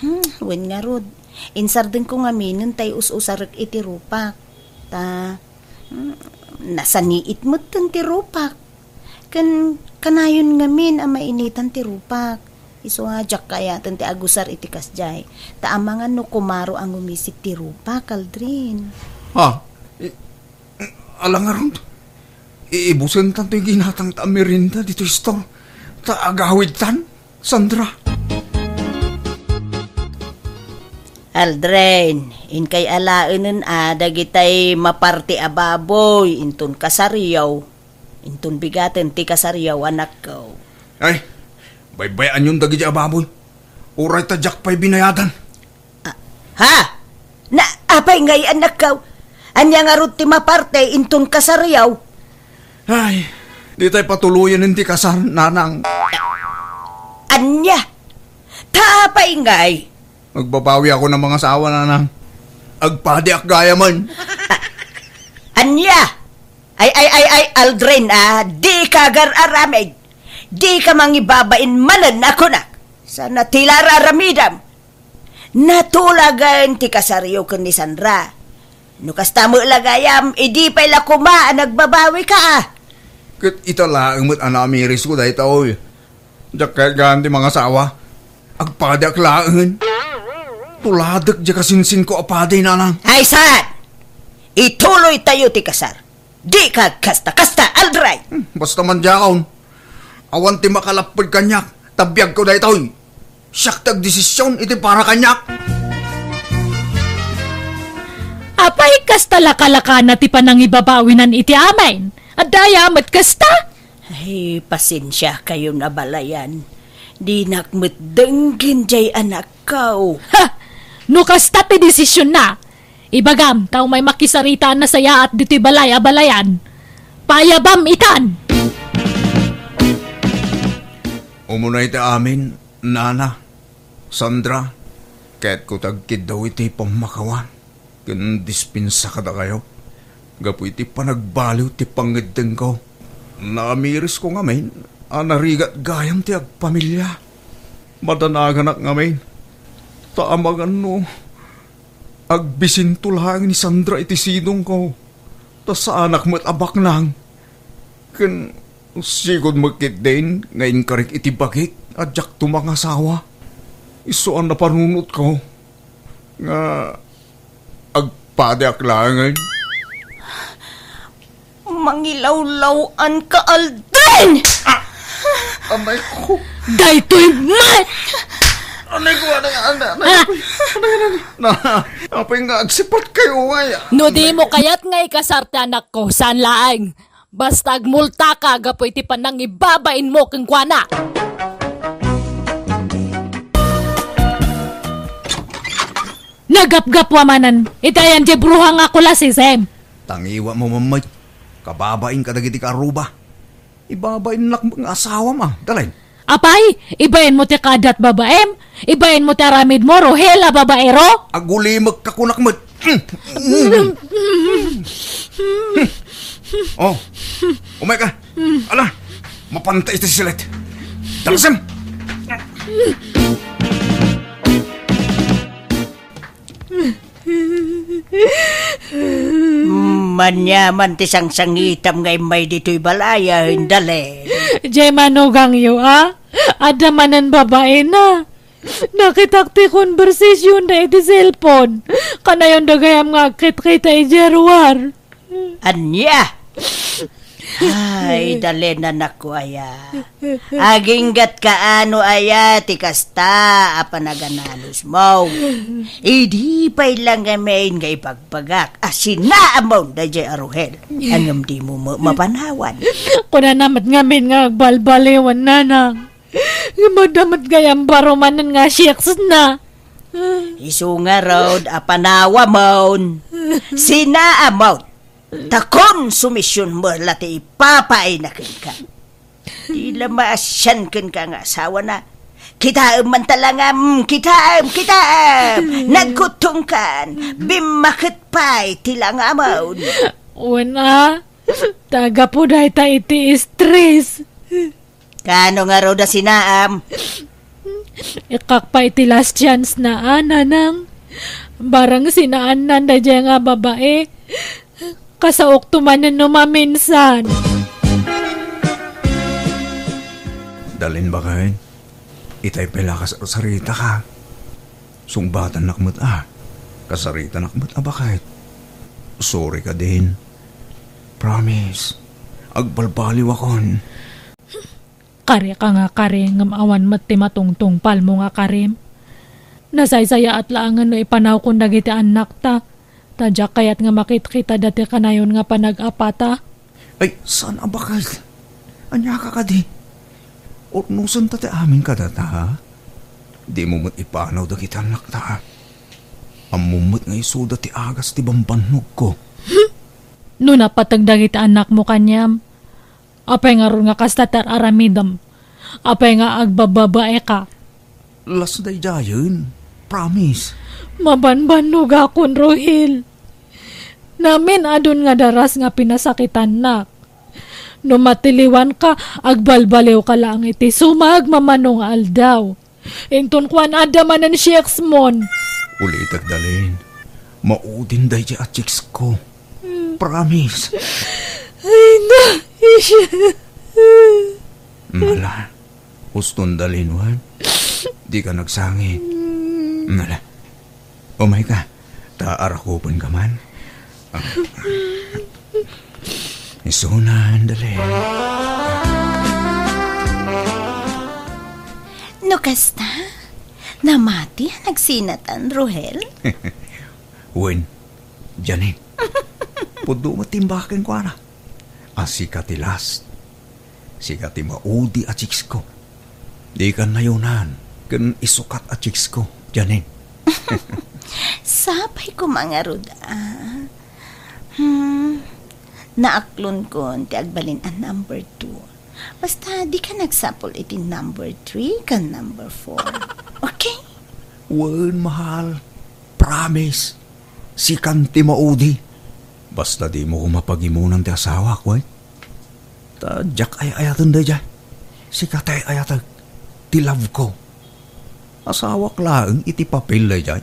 Hmm, wen ngarud. Insardengko ngaminen tay us-usarek iti rupak. Ta, hmm, nasaniit metten ti rupak. Ken kanayon ngamin a mainitan ti rupak. Isu a diak kayaten ti agusar iti kasdiay. Ta amangan no kumaro a ngumisit ti rupak, Aldrin. Ha? I-, ala ngarud? Iibusentan toy ginatangta a merienda ditoy store. Ta agawidtan, Sandra. Aldrin, inkay alaenen a dagitay maparte a baboy inton kasaryo. Inton bigaten ti kasaryo, anakko. Ay, baybay-anyon dagiti a baboy. Uray ta diak pay binayadan. Ah, ha? Na, apay ngay, anakko? Ania ngarud ti maparte inton kasaryo? Ay, ditay patuloyen ti kasar, Nanang. Ania? Ta apay ngay? Agbabawi ako na mangasawa, Nanang. Agpadiak gayamen. Ania? Ay, ay, ay, ay, Aldrin, ah, dika agar-aramid. Dika mangibabain manen a kunak. Sana ti la ar-aramidam. Natulagen ti kasaryo ken ni Sandra. No kasta met la gayam, idi pay la koma a nagbabawika, ah. Ket ita laeng met a naamirisko dayta, oy. Diak kayat gaan ti mangasawa. Agpadiak laengen. Tuladek diay kasinsinko a padi, Nanang. Ay, saan? Ituloytayo ti kasar. Dika kasta-kasta, Aldrin! Hmm, basta man diakon. Awan ti makalapped kaniak, ta biagko daytoy. Siak ti agdesision iti para kaniak. Apay, kasta lakalakana ti panangibabawinan iti amin? Adda aya met kasta? Ay, pasensiakayon a balayan. Dinak met denggen jay anakko. Ha! No kasta ti desisionna, ibagam ta umay makisarita a nasayaat ditoy balay a balayan. Paayabam itan! Umuna iti amin, Nana, Sandra, kayatko ti agkiddaw iti pammakawan ken dispensa kadakayo gapu iti panagbaliw ti pangngeddengko. Naamirisko ngamin a narigat gayam ti agpamilia. Madanaganak ngamin, ta amangan no agbisinto laeng ni Sandra iti sidongko, ta saanak met a baknang. Ken sigud met ketdin nga inkarik iti bagik a diakto mangasawa. Isu a napanunotko nga agpadiak laengen. Mangilawlaw-an ka, Aldrin! Ah! Amay ko. Daytoy met! Anay ko, anay, anay, anay, Ah! Apay, anay, anay, na, apay nga agsipat kayo, ay, ah. No di mo kayat nga ikasar ti anakko, saan laeng. Basta agmultaka gapu iti panangibabain mo kenkuana. Nagapgapwa manen iti ayan diay bruha nga kulasisem. Tangiwa mo, mammet. Kababain kadagiti karuba. Ibabainnak nga asawam, ah, Dalin. Apay, ibain mo ti kaaddat babaem? Ibain mo ti aramid mo, Rohel a babaero? Agulimek ka kunak met. Oh, umay ka. Ala, mapanta iti silet. Dalasem! Maniaman ti sangsangitam nga immay ditoy balay, Dalin. Jay manugangyo, a? Adda manen babaena. Nakitak ti konbersasionna iti cellphone. Kanayon da gayam nga agkitkita idiay ruar. Ania? Ay, Dalin, anakko aya. Aginggatka no aya ti kasta a panagananusmo. Idi pay la ngamin nga ibagbagak a sinaamon daydiay a Rohel. Ngem dimo ma-, mapanawan. Kunana met ngamin nga agbalbaliwen, nanang. Ngem adda met gayam baro manen nga sex na. Isu ngarud a panawamon, sinaamon, ta konsumision met la ti ipapaayna kenka. Di la maasian kenka nga asawana. Kitaem man talangam, kitaem, kitaem! Nagkuttongkan, bimmaket pay ti langamon. Wen a, ta gapu dayta iti stress. Kaano ngarud a sinaam? Ikkak pay ti last chance na, a, nanang. Barang sinaannan daydiay nga babae, kasaokto manen no maminsan. Dalin, baket, itay pay la kasarsarita ka. Sungbatannak met a. Kasaritanak met a, baket. Sorry ka, Din. Promise. Agbalbaliwakon. Kari ka nga kari, ngem awan met ti matungtungpalmo nga karim. Nasaysayaat laengen no ipanawkon dagiti annakta, ta diak kayat nga makitkitada ti kanayon nga panag-apata. Ay, saan a bakal? Ania ka kadi? Urnosenta ti amin kadata, ha? Dimo met ipanaw dagiti annakta, ha? Ammom met nga isuda ti agas ti bambannogko. No napateg dagiti annakmo kaniam, apay ngarud nga kasta ti ar-aramidem? Apay nga agbababaeka? Las daydiayen. Promise. Mabanbannogakon, Rohel. Namin-adun nga daras nga pinasakitannak. No matiliwanka, agbalbaliwka laeng iti sumagmamano nga aldaw. Inton kuan, adda manen sex mon. Ulitek, Dalin. Maudin daydi a chicks ko. Promise. Ay, na, isya. Mala, uston, Dalin, wen? Di ka nagsangit. Mala, umay ka. Ta arakupen ka man. Ah. Isunan, dali. No kasta, namati a nagsinatan, Rohel? Wen, Janine. Pudno met ti imbag kenkuana. A sika ti last. Sika ti maudi a chicks ko. Dikan nayonan ken isukat a chicks ko, Janine. Sapay koma ngarud, a. Hmm, naaklonkon ti agbalin a number two. Basta dika nagsapul iti number three ken number four. Okay? Wen, mahal. Promise. Sikan ti maudi. Basta dimo koma pagimunan ti asawak, wen? Ta diak ay-ayaten daydiay. Sika ti ay-ayatek. Ti love ko. Asawak laeng iti papel daydiay.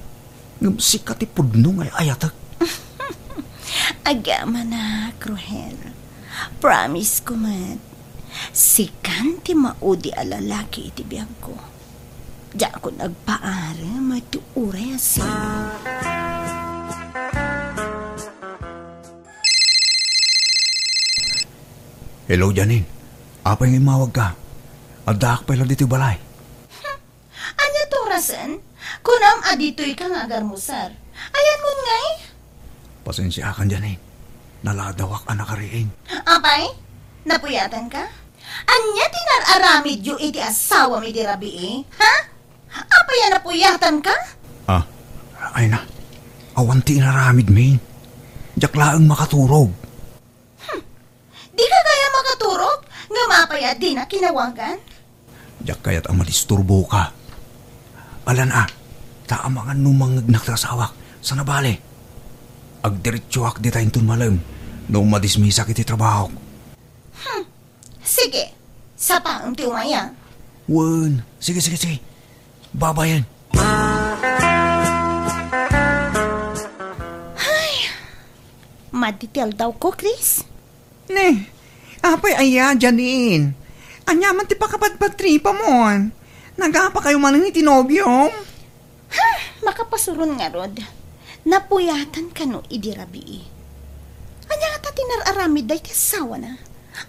Ngem sika ti pudno nga ay-ayatek. Agamanak, Rohel. Promise ko met. Sikan ti maudi a lalaki iti biagko. Diakon agpaarem ti uray a sino. Hello, Janine. Apay nga immawagka? Addaak pay la ditoy balay. Hmm. Ania ti orasen? Kunam a ditoyka nga agarmusar. Ayanmon ngay? Pasensiakan, Janine. Naladawak a nakariing. Apay? Napuyatanka? Ania ti nar-aramidyo iti asawam idi rabii? Ha? Apay a napuyatanka? Ah, ay na. Awan ti inaramidmi. Diak laeng makaturog. Hmm. Dika gayam makaturog? Ngem apay a dina kinawagan? Diak kayat a madisturboka. Alan a, ta amangan no mangngegnak ti asawak. Sana bale. Agdiretsoak dita inton malem no madismisak iti trabahok. Hmm. Sige. Sapaem ti umay a. Wen. Sige, sige, sige. Babayen. Ay, madi ti aldawko, Chris. Ne, apay aya, Janine? Ania man ti pakabadbadtripamon? Nagapakayo manen iti nobiom? Ha, makapasuron ngarud. Napuyatan kano idi rabii? Ania ngata ti nar-aramid dayta asawana?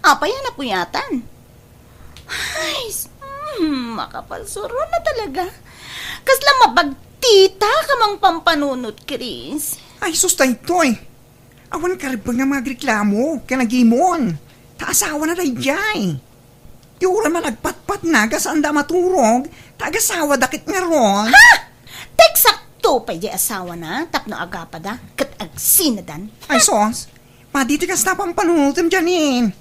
Apay a napuyatan? Ay, s-, hmm, makapasuron na talaga. Kasla mabagtita ka mang pampanunot, Chris. Ay, sus, daytoy. Awan karibeng nga agreklamo ken agimon. Ta asawana daydiay. Ti uray man agpatpatna, saanda a maturog, ta agasawada ket ngarud. Ha? Eksakto pay diay asawana tapno agapada ket agsinadan. Ay, sus. Madi ti kasta pampanunotem, Janine.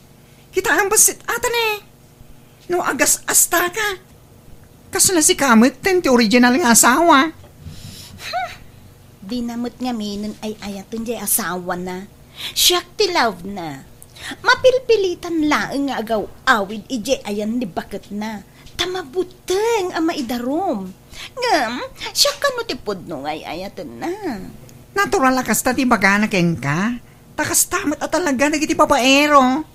Kitaem bassit ata ne. No agas-asta ka. Kasla sika met ti original nga asawa. Hmm. Dina met ngaminen ay-ayaten diay asawana. Siak ti love na. Mapilpilitan laeng nga agaw-awid idiay ayan ni baketna. Ta mabuteng a maidarum. Ngem, siak kano ti pudno nga ay-ayatenna. Natural a kasta ti ibagana kenka. Ta kasta met a talaga dagiti babaero.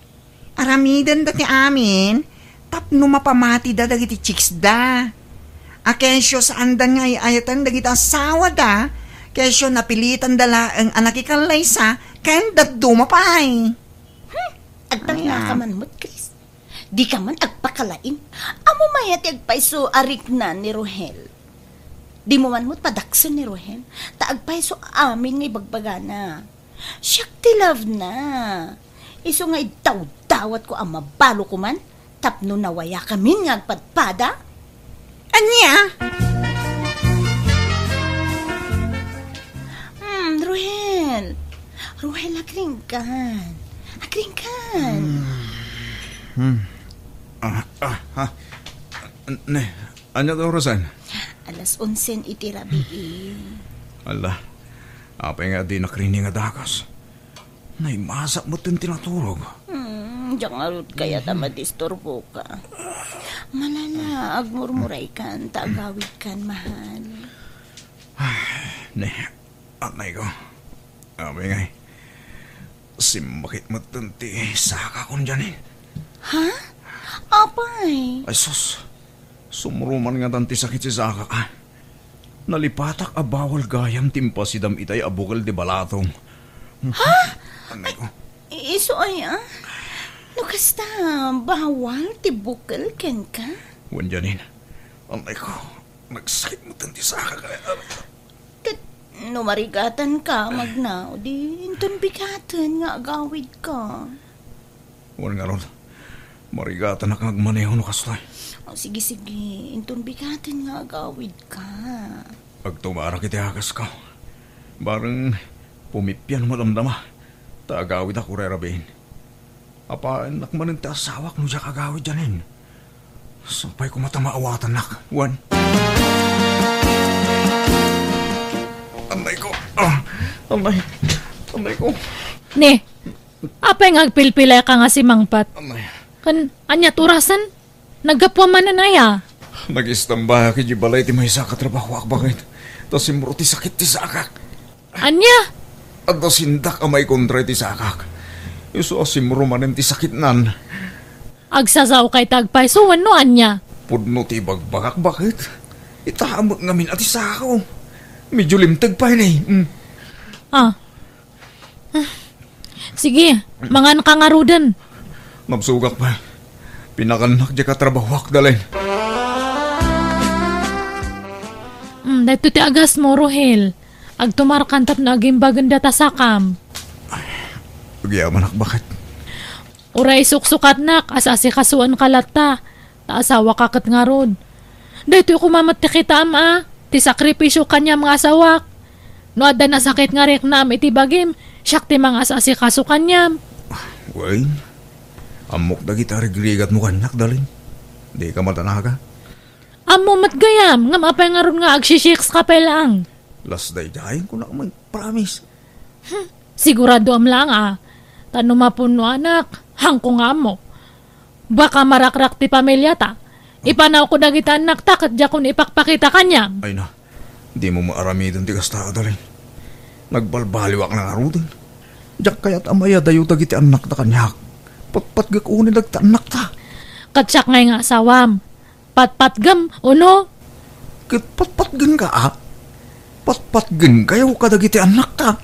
Aramidenda ti amin tapno mapamatida dagiti chicksda. A kesyo saandan nga ay-ayaten dagiti asawada, kesyo napilitanda laeng a nakikallaysa ken dadduma pay. Hmm, agtalna ka man met, Chris. Dika man agpakalain. Ammom aya ti agpayso a rikna ni Rohel? Dimo man met padaksen ni Rohel, ta agpayso amin nga ibagbagana. Siak ti love na. Isu nga iddawdawatko a mabalo koman tapno nawayakamin nga agpadpada. Ania? Hmm, Ruhel. Ruhel, agringkan. Agringkan. Hmm. Hmm. Ah, ah, ah. Ne, ania ti orasen? Alas onsen iti rabii. Ala, apay nga dinak rikna nga dagus? Naimasak met ti naturog. Hmm, diak ngarud kayat a madisturboka. Malala, agmurmuraykan, ta agawidkan, mahal. Ay, ne, anay ko. Apay ngay, simmakit met ti sakakon, Janine. Ha? Apay? Ay, sus. Sumruman ngatan ti sakit ti sakak, ah. Nalipatak a bawal gayam ti impasidam itay a bukel ti balatom. Ha? Anay ko. Ay, isu aya? No kasta, bawal ti bukel kenka? Wen, Janine. Annay ko, nagsakit met ti sakak. Ket no marigatanka, Magna, di inton bigaten nga agawidka. Wen ngarud, marigatanak nga agmaneho no kastoy. O, sige, sige, inton bigaten nga agawidka. Agtumarak iti agasko. Bareng pumipian madamdama, ta agawidak uray rabiin. Apayennak manen ti asawak no diak agawid, Janine. Sapay koma ta maawatannak, wen. Annay ko. Ah, annay. Annay ko. Ne, apay nga agpilpilayka nga simangpet? Annay. Ken ania ti orasen? Naggapuam manen aya? Nag-istanbayak idiay balay ti maysa a katrabahoak, baket. Ta simro ti sakit ti sakak. Ania? Adda sindak a maikontra iti sakak. Isu a simro manen ti sakitnan. Agsasaoka iti agpayso wenno ania? Pudno ti ibagbagak, baket. Itaem ngamin a ti sako. Medio limteg pay ni. Mm. Ah. Sige, manganka ngaruden. Nabsogak pay. Pinakannak diay katrabahoak, Dalin. Mm, daytoy ti agasmo, Rohel. Agtumarkan tapno agimbagen data sakam. Agyamanak, baket. Uray suksukatnak, as-asikasuenka latta, ta asawaka ket ngarud. Daytoy koma met ti kitaem a, ti sakripisio kaniam nga asawak. No adda nasakit nga riknam iti bagim, siak ti mangas-asikaso kaniam. Wen, ammok dagiti arigrigatmo kaniak, Dalin. Dika madanaga. Ammo met gayam, ngem apay ngarud nga agsisiks ka pay laeng? Lasdaydayen ko nak, promise. Hmm, siguradoam laeng a, ta no mapunnoanak, haanko nga ammo. Baka marakrak ti pamiliata. Ipanawko dagiti annakta ket diakon ipakpakita kaniam. Ay na, dimo maaramiden ti kasta, Adalin. Nagbalbaliwak na ngaruden. Diak kayat a mayadayo dagiti annakta kaniak. Patpatgek unay dagiti annakta. Ket siak ngay nga asawam. Patpatgem, uno? Ket patpatgenka, a? Patpatgenkayo kadagiti annakta.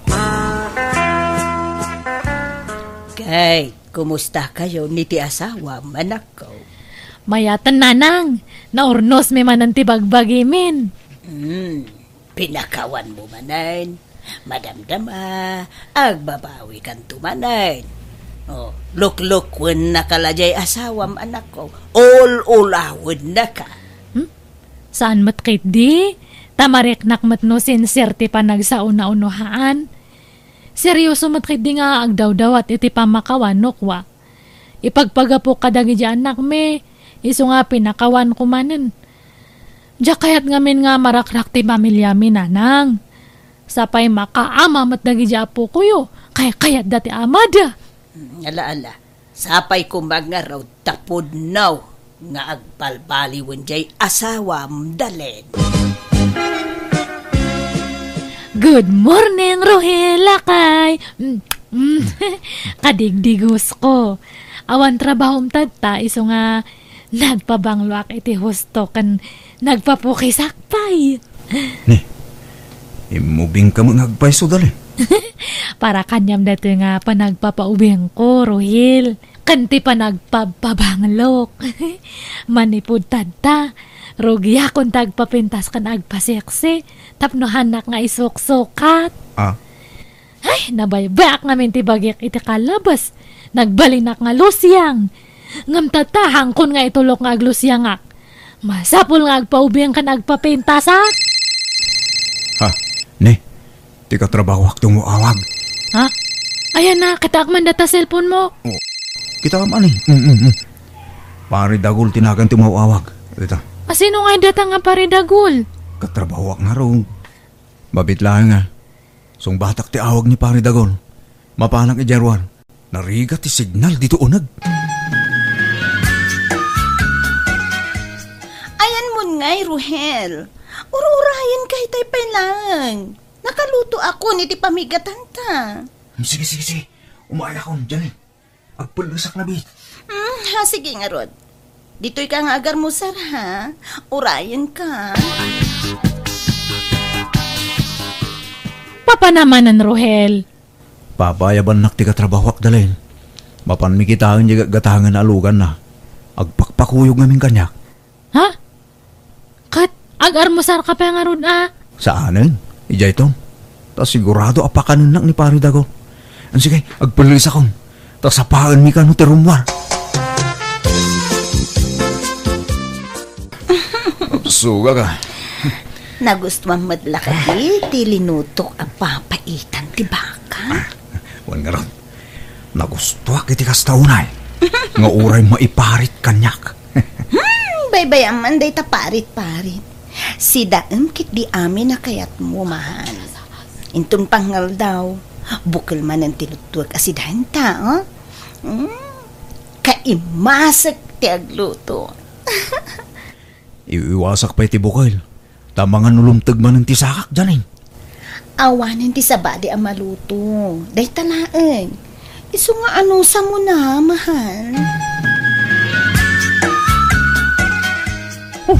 Kay, kumustakayo ni ti asawam, anakko? Mayaten, nanang. Naurnosmi manen ti bagbagimin. Hmm. Pinakawanmo manen, madamdama, agbabawikanto manen. O, luklukennaka la diay asawam, anakko. Ul-ulawennaka. Hmm? Saan met ketdi? Ta mariknak met no sincere ti panagsao-unohaan. Serioso met ketdi nga agdawdawat iti pammakawan no kua. Ipagpagapok kadagiti annakmi, isu nga pinakawanko manen. Diak kayat ngamin nga marakrak ti pamiliami, nanang. Sapay makaama met dagiti apokoyo, kaykayatda ti amada. Mm, ala, ala. Sapay koma ngarud ta pudno nga agbalbaliwen diay asawam, Dalin. Good morning, Rohel, lakay. Mm, mm. Kadigdigos ko. Awan trabahom tatta, isu nga nagpabangloak iti husto ken nagpapukisak pay. Ni, immubingka met nga agpayso, Dalin. Para kaniam daytoy nga panagpapaubingko, Rohel. Ken ti panagpabpabanglok. Manipud tatta, rugiakon ti agpapintas ken agpaseksi tapno haannak nga isuksukat. Ah. Ay, nabaybayak ngamin ti bagik iti kalabas. Nagbalinak nga lusiang. Ngem tatta, haankon nga itulok nga aglusiangak. Masapul nga agpaubing ken agpapintasak. Ha? Ni, ti katrabahoak ti umaw-awag. Ha? Ayan na, kitaak man data cellphone mo. Oh, kitaam ani? Mm, mm, mm. Pare Dagul ti nagan ti umaw-awag. Dita. Asino nga data nga Pare Dagul? Katrabahoak ngarud. Mabit laeng nga. Sungbatak ti awag ni Pare Dagul. Mapanak idiay ruar. Narigat ti signal dito uneg. Ayan mon ngay, Ruhel. Ur-urayen kay tay pay laeng. Nakalutoakon iti pamigatanta. Hmm, sige, sige, sige. Umayakon, Janine. Agpellesak labi. Hmm, ha, sige ngarud. Ditoy ka nga agarmusar, ha? Urayen ka. Papanamanen, Ruhel. Papayabannak ti katrabahoak, Dalin. Mapanmi kitaen diay gatgatangen a luganna. Agpakpakuyog ngamin kaniak. Ha? Ket ag-almusarka pay ngarud a? Saanen. Idiayton. Ta sigurado a pakanennak ni Pari Dago. Wen, sige, agpellisakon. Ta sapaenmi kano ti rummuar. Sugak a. Nagustuam met la kadi ti linutok a papaitan ti baka? Wen ngarud, nagustuak iti kasta unay, nga uray maiparit kaniak. Hmm, baybay-am man dayta parit-parit. Sidaem ketdi amin a kayatmo, mahal. Inton pangngaldaw, bukel manen ti luttuek a sidaenta, oh? Hmm, kaimasek ti agluto. Iwiwasak pay ti bukel. Ta amangan no lumteg manen ti sakak, Janine. Awanen ti sabali a maluto. Dayta laeng. Isu nga anusam na, mahal. Oh,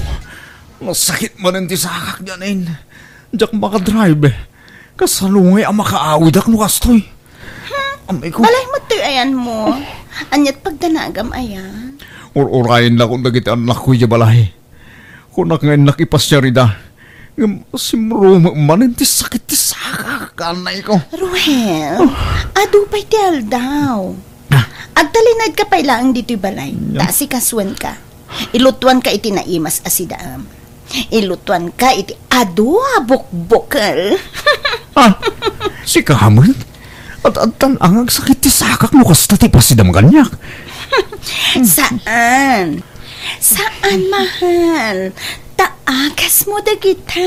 nasakit manen ti sakak, Janine. Diak makadrive. Kasano ngay a makaawidak no kastoy? Hmm? Amay ko. Balay met ti ayanmo. Aniat pagdanagam aya? Ur-urayen lakon dagiti annakko idiay balay. Kunak nga innak ipasiar ida. Ngem simrumem manen ti sakit ti sakak, anay ko. Ruhel, adu pay ti aldaw. Ah. Agtalinaedka pay laeng ditoy balay. Nya? Ta asikasuenka. Ilutuanka iti naimas a sidaem. Ilutuanka iti adu a bukbukel. Ah, sika met? Ad-adtan a nga agsakit ti sakak no kasta ti pasidam kaniak. Saan. Saan, mahal. Ta agasmo dagita.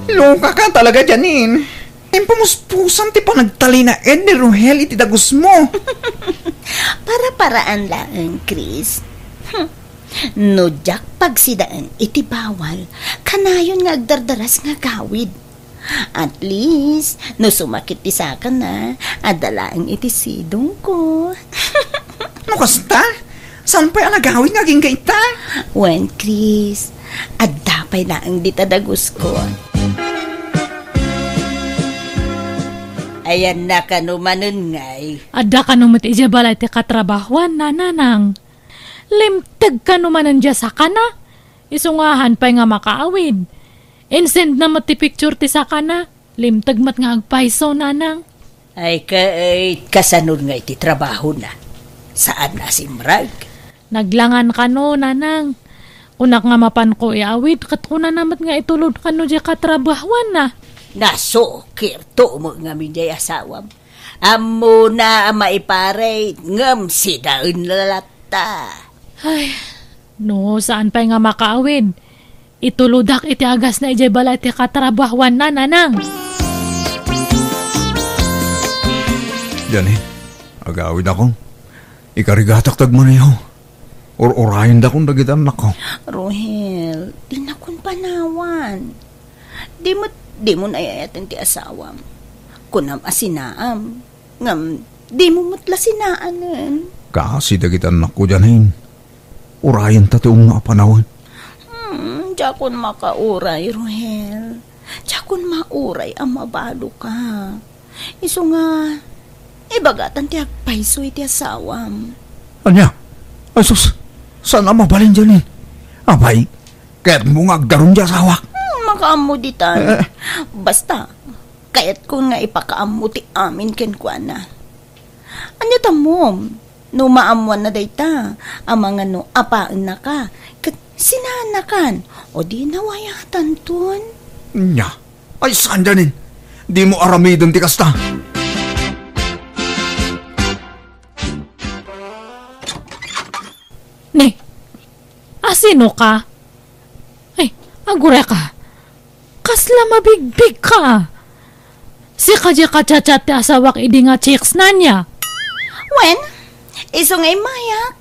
Lokaka talaga, Janine. Impumuspusan ti panagtalinaed ni Ruhel iti dagusmo. Para-paraan laeng, Chris. Hmm. No diak pagsidaen iti bawal, kanayon nga agdardaras nga agawid. At least, no sumakit ti sakana, adda laeng iti sidongko. No kasta, saan pay a nagawid nga agingga ita? Wen, Chris, adda pay laeng dita dagusko. Ayanna kano manen ngay? Adda kano met idiay balay ti katrabahuanna, Nanang. Limteg kano manen diay sakana? Isu nga haan pay nga makaawid. Insendna met ti picture ti sakana. Limteg met nga agpayso, Nanang. Ay, ket kasano ngay ti trabahona? Saan a simrek? Naglangan kano, Nanang. Kunak nga mapanko iawid, ket kunana met nga itulod kano diay katrabahuanna. Nasukirto met ngamin diay asawam. Ammona a maiparit, ngem sidaenna latta. Ay, no, saan pay nga makaawid. Itulodak iti agasna idiay balay ti katrabahuanna, Nanang. Janine, agawidakon. Ikarigatak ti agmaneho. Ur-urayendakon dagiti annakko. Ruhel, dinakon panawan. Di met, dimo ay-ayaten ti asawam. Kunam a sinaam, ngem dimo met la sinaanen. Kaasi dagiti annakko, Janine. Urayenta ti umno a panawen. Hmm, diakon makauray, Ruhel. Diakon mauray a mabaloka. Isu nga, ibagatan ti agpayso iti asawam. Ania? Ay sus, saan a mabalin, Janine? Apay, kayatmo nga agdarum ti asawak? Hmm, makaammo ditan. Eh. Basta, kayatkon nga ipakaammo ti amin kenkuana. Ania ti ammom? No maammoanna dayta, amangan no apaennaka, ket sinaannakan, o di nawayatanton. Nya, ay saan, Janine? Dimo aramiden ti kasta. Ni, asino ka? Ay, agureka. Kasla mabigbigka. Sika diay ka-chat-chat ti asawak idi nga chicks na nia? Wen, isu nga immayak.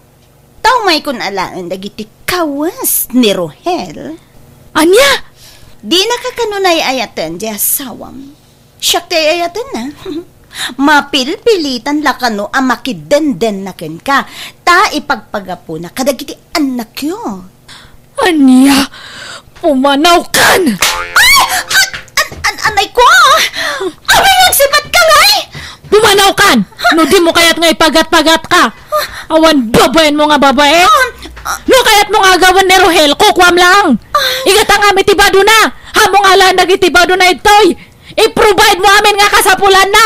Ta umaykon alaen dagiti kawes ni Rohel. Ania? Dinaka kano ay-ayaten diay asawam. Siak ti ay-ayatenna. Mapilpilitan la kano a makidenden na kenka, ta ipagpagapuna kadagiti annakyo. Ania? Pumanawkan! Ay! An, an, an, anay ko! Awi nga agsibatka, ngay! Anawkan! No dimo kayat nga ipagat-pagatka! Awan babaenmo nga babae! No kayatmo nga agawen ni Rohel, kukuam laeng! Igatangam iti badona! Ammom nga alaen dagiti badona ditoy! I-provide mo amin nga kasapulanna!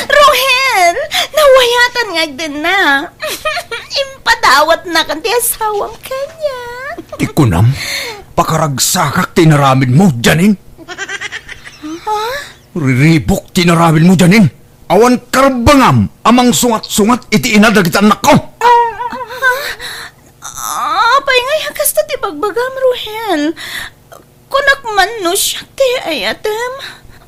Rohel! Nawayatan nga agdenna. Impadawatnakan ti asawam kaniak. Ti kunam, pakaragsakak ti inaramidmo, Janine. Ha? Riribuk ti inaramidmo, Janine. Awan karbengam a mangsungat-sungat iti ina dagiti annakko. Ah, apay ngay a kasta ti bagbagam, Rohel? Kunak man no siak ti ayatem.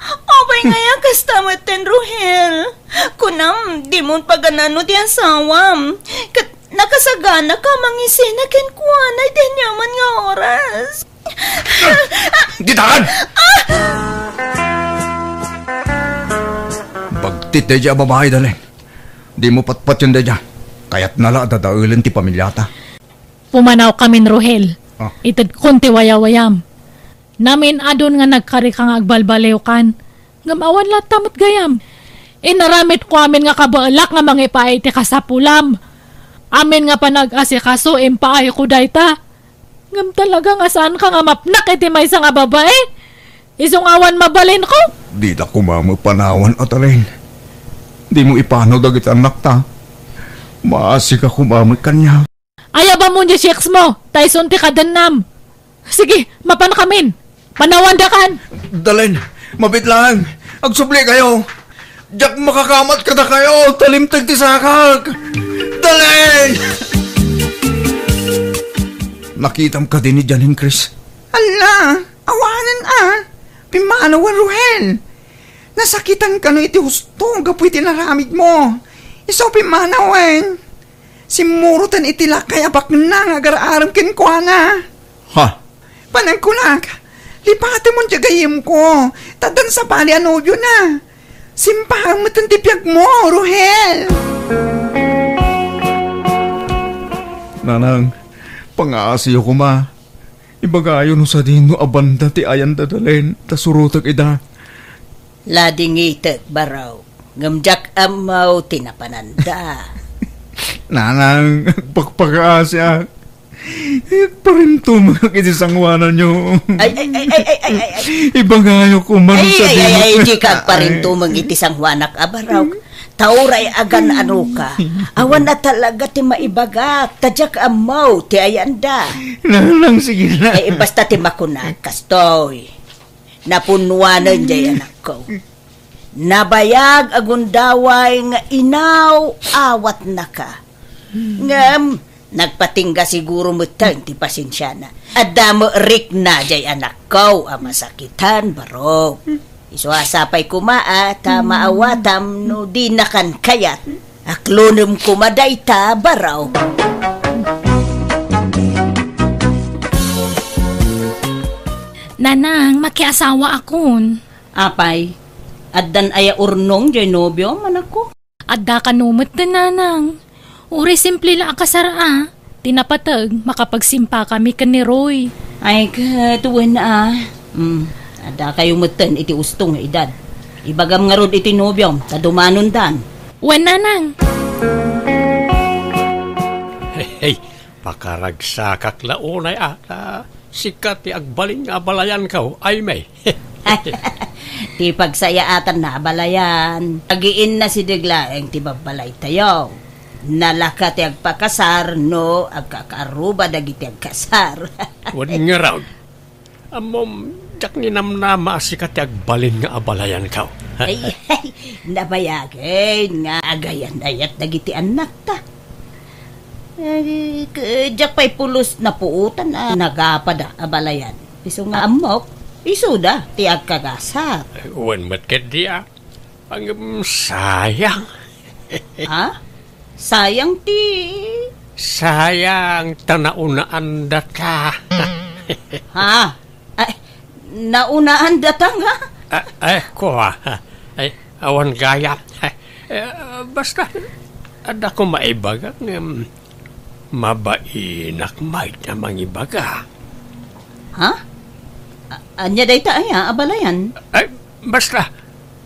Apay ngay a kasta metten, Rohel? Kunam, dimon paganano ti asawam. Ket nakasaganaka a mangisina kenkuana iti aniaman nga oras. Ditakan! Bagtit daydiay a babai, Dalen. Dimo patpatien daydiay. Kayatna la a dadaelen ti pamiliata. Pumanawkamin, Rohel. Ah. Itedkon ti wayawayam. Namin-adun nga nagkarika nga agbalbaliwkan. Ngem awan latta met gayam. Inaramidko amin nga kabaelak nga mangipaay iti kasapulam. Amin nga panag-asikaso, impaayko dayta. Ngem talaga nga saanka nga mapnak iti maysa nga babae? Isu nga awan mabalinko? Dita koma met panawan, Atalin. Dimo ipanaw dagiti annakta. Maasika koma met kaniak. Ayabamon diay sex mo, ta isun ti kadennam. Sige, mapankamin. Panawandakan. Dalen, mabiit laeng. Agsubli kayo. Diak makakamat kadakayo, ta limteg ti sakak. Dalen! Nakitam kadi ni Janine, Chris? Ala, awanen a. Pimmanawen, Ruhel. Nasakitan kano iti husto gapu iti inaramidmo. Isu pimmanawen. Simmuroten iti lakay a baknang nga agar-arem kenkuana. Ha? Panagkunak, lipatemon diay gayyemko, ta addan sabali a nobiona. Simpaem metten ti biagmo, Ruhel. Nanang, pangaasiyo koma. Ibagayo no sadino a banda ti ayan da Dalen, ta surotek ida. Ladingitek, barok, ngem diak ammo ti napananda. Nanang, agpakpakaasiak. Agparintumengak iti sangoananyo. Ay, ay, ay, ay, ay, ay, ay, ay. Ibagayo koma no Ay, ay, ay, sadino. Ay, dika agparintumeng iti sangoanak a barok. Ta uray agan-anoka, awan a talaga ti maibagak, ta diak ammo ti ayanda. Nanang, sige na. Eh, basta ti makunak, kastoy. Napunnuanen diay anakko. Nabayag a gundaway nga inaw-awatnaka. Ngem, nagpatingga siguro metten ti pasensiana. Adda met rikna diay anakko a masakitan, barok. Isu a sapay koma a ta maawatam no dinakan kayat. Aklonem koma dayta, barok. Nanang, makiasawaakon. Apay, addan aya urnong diay nobiom, anakko? Adda kano metten, Nanang. Uray simple la a kasar a, ti napateg, makapagsimpakami ken ni Roy. Ay, ket wen a. Hmm, adda kayo metten iti usto nga edad. Ibagam ngarud iti nobiom, ta dumanondan. Wen, Nanang. Hey, hey, pakaragsakak la unay a, ta sika ti agbalin nga abalayanko, Aimee. Ti pagsayaatanna abalayan, agiinnasideg laeng ti babbalaytayo. Nalaka ti agpakasar no agkakaarruba dagiti agkasar. Wen ngarud, ammom, diak ninamnama a sika ti agbalin nga abalayanko. Ay, ay, nabayagen nga agayan-ayat dagiti annakta. Ay, k-, diak pay pulos napuotan a nagapada a balayan. Isu nga ammok, isuda ti agkagasat. Wen met ketdi a. Ngem sayang. Ha? Sayang ti Sayang ta naunaandata. Ha? Ay, naunaandata nga? Ah, eh, kua. Ay, awan gayam. Eh, basta, adda ko maibagak ngem mabainak met a mangibaga. Ha? A-, ania dayta aya, abalayan? Ay, Basta,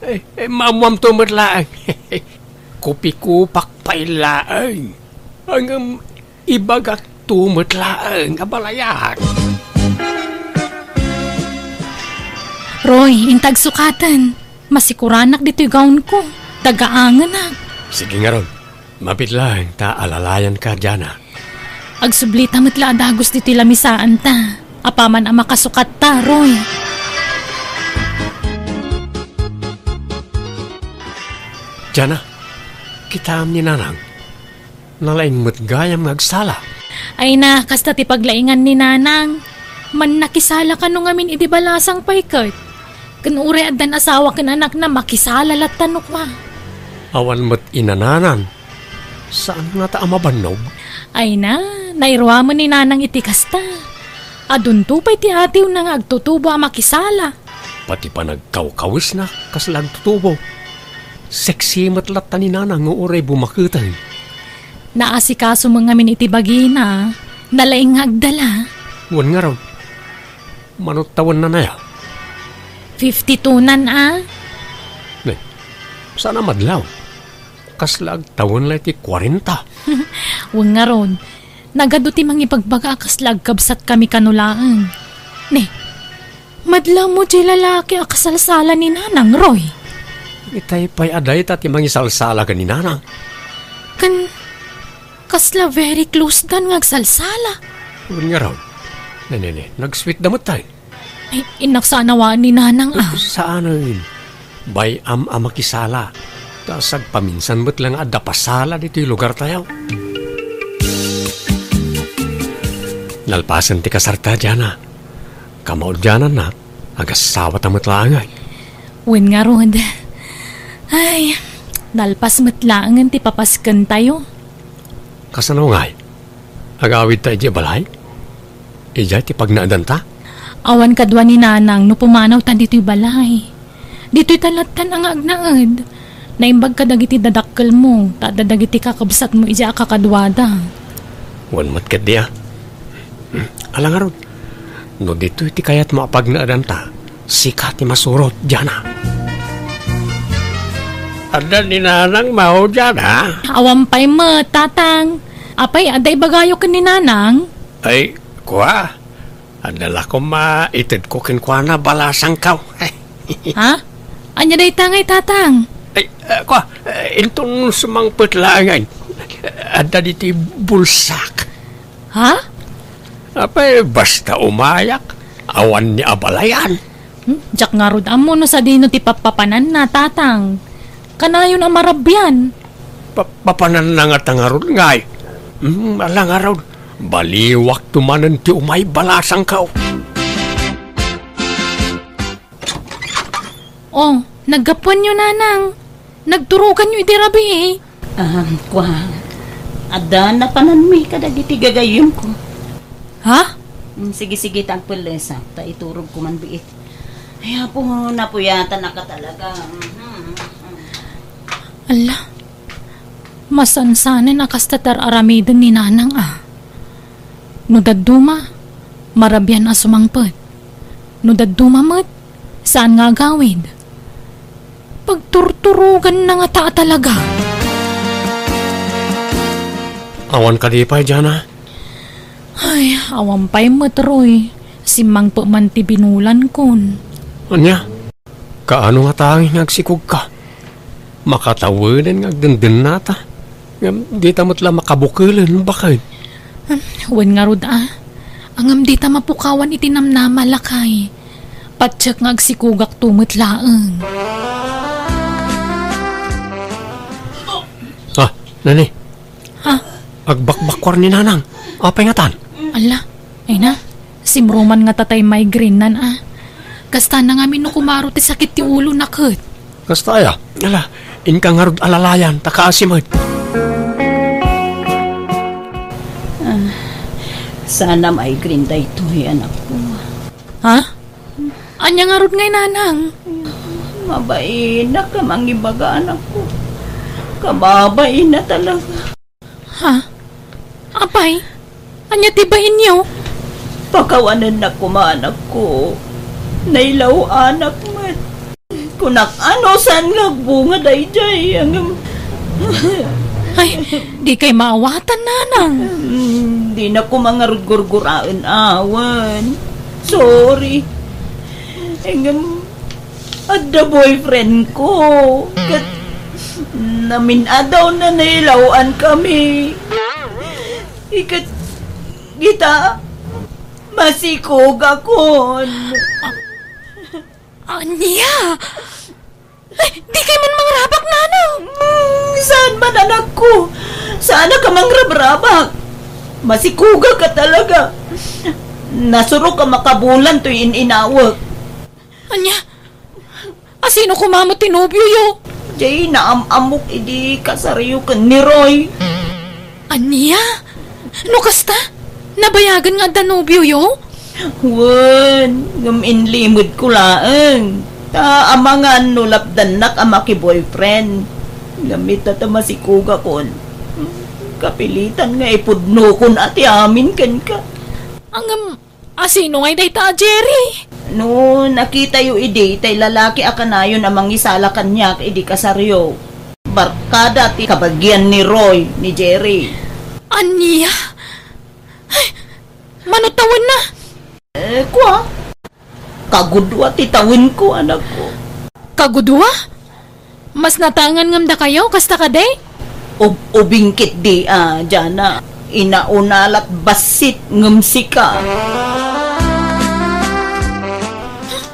eh, eh, maammoamto met laeng. Kupikupak pay laeng. Ngem ibagakto met laeng a balayak. Roy, inta agsukaten. Masikuranak ditoy gawnko. Tagaangenak. Sige ngarud. Mabiit laeng ta alalayanka, Diana. Agsublita met la a dagus ditoy lamisaanta. Apaman a makasukatta, Roy. Diana, kitaem ni Nanang. Nalaing met gayam nga agsala. Ay na, kasta ti paglaingan ni Nanang. Mannakisala kano ngamin idi balasang pay ket. Ken uray addan asawa ken anakna, makisala latta no kua. Awan met inananan. Saan ngata a mabannog? Ay na, nairuamen ni Nanang iti kasta. Adunto pay ti atiwna nga agtutubo a makisala. Pati panagkawkawesna, kasla agtutubo. Sexy met latta ni Nanang nga uray bumaketen. Naasikaso met ngamin iti bagina, nalaing nga agdala. Wen ngarud, mano tawenna aya? Fifty-two nan a. Ne, saan a madlaw? Kasla agtawen la iti kuarenta. Wen ngarud, nagadu ti mangibagbaga a kasla agkabsatkami kano laeng. Ne, madlaw mo ti lalaki a kasalsala ni Nanang, Roy. Itay pay a dayta ti mangisalsala ken ni Nanang. Ken kasla very close dan nga agsalsala. Wen ngarud. Ne, ne, ne, nagsweet da met tayo. Ay, innak saan a waan ni Nanang a. Saanen. Bay-am a makisala. Ta sagpaminsan met la nga adda pasala ditoy lugartayo. Nalpasen ti kasarta, Diana. Kamaudiananna, agasawata met laeng. Wen ngarud. Ay, nalpas met laengen ti papaskentayo. Kasano ngay? Agawidta idiay balay? Idiay ti pagnaedanta? Awan kadua ni Nanang no pumanawtan ditoy balay. Ditoy ta lattan a nga agnaed. Naimbag kadagiti dadakkelmo, ta adda dagiti kakabsatmo idiay a kakaduada. Wen met ketdi a. Ala ngarud, no ditoy ti kayatmo a pagnaedanta, sika ti masurot, Diana. Adda ni Nanang mao, Diana? Awan pay met, Tatang. Apay, adda ibagayo ken ni Nanang? Ay, kua, adda la koma itedko kenkuana balasangkaw. Ha? Ania dayta ngay, Tatang? Ay, ah, kua, ah, inton sumangpet laengen, adda ditoy bulsak. Ha? Apay, basta umayak, awan ni abalayan. Hmm? Diak ngarud ammo no sadino ti pappapananna, Tatang. Kanayon a marabian. Pa-, papananna ngata ngarud ngay. Hmm, ala ngarud, baliwakto manen ti umay balasangkaw. Oh, naggapuanyo, Nanang. Nagturoganyo idi rabii. Ah, kua. Adda napananmi kadagiti gagayyemko. Ha? Mm, sige, sige, ta agpellesak, ta iturogko man biit. Ay, apo, napuyatanaka talaga. Mhm. Ala, masansanen a kasta ti ar-aramiden ni Nanang a. No dadduma, marabian a sumangpet. No dadduma met, saan nga agawid. Pagturturoganna ngata a talaga. Awan kadi pay, Diana? Ay, awan pay met, Roy. Simmangpet man ti binulankon. Ania? Kaano nga tangis nga agsikogka? Makatawenen nga agdendennata. Ngem dita met la makabukelen, baket. Hmm, wen ngarud a. Ngem dita mapukawan iti namnama, lakay. Patiek nga agsikogakto met laeng. Ah, nani? Ha? Agbakbakkuar ni Nanang. Apay ngatan? Ala, ay na. Simruman ngata tay migraine-nan a. Kasta na ngamin no kumaro ti sakit ti ulona ket. Kasta aya? Ala, inka ngarud alalayan, ta kaasi met. Ah, saan a migraine daytoy, anakko. Ha? Ania ngarud ngay, Nanang? Mabainak a mangibaga, anakko. Kababain na talaga. Ha? Apay? Ania ti bainyo? Pakawanennak koma, anakko. Nailaw-anak met. Kunak, ano, saan nga agbunga daydiay? Ngem, ay, dikay maawatan, nanang. Hmm, dinak koma ngarud gurguraen awan. Sorry. Ngem, adda boyfriend ko. Ket namin-adaw na nailaw-an kami. Iket, kita, masikog akon. Ania? Ay, dikay man mangrabak, nanang! Hmm, saan man, anakko? Saanak a mangrabrabak? Masikogak a talaga. Nasurok a makabulan toy in-inawek. Ania? Asino koma met ti nobioyo? Jay, naam-amok idi kasaryo ken ni Roy. Ania? No kasta, nabayagen nga adda nobioyo? Wen, ngem inlimedko laeng. Ta amangan no lapdannak a maki-boyfriend. Ngem ita ta masikogakon. Kapilitan nga ipudnokon a ti amin kenka. Ngem, asino ngay dayta a Jerry? No nakitayo idi tay lalaki a kanayon a mangisala kaniak idi kasaryo. Barkada ti kabagian ni Roy ni Jerry. Ania? Ay, mano tawenna? Eh, kua? Kagudua ti tawenko, anakko. Kagudua? Mas natangan ngem dakayo, kasta kadi? Ub-, ubing ketdi, a, Jana. Inauna lat bassit ngem sika.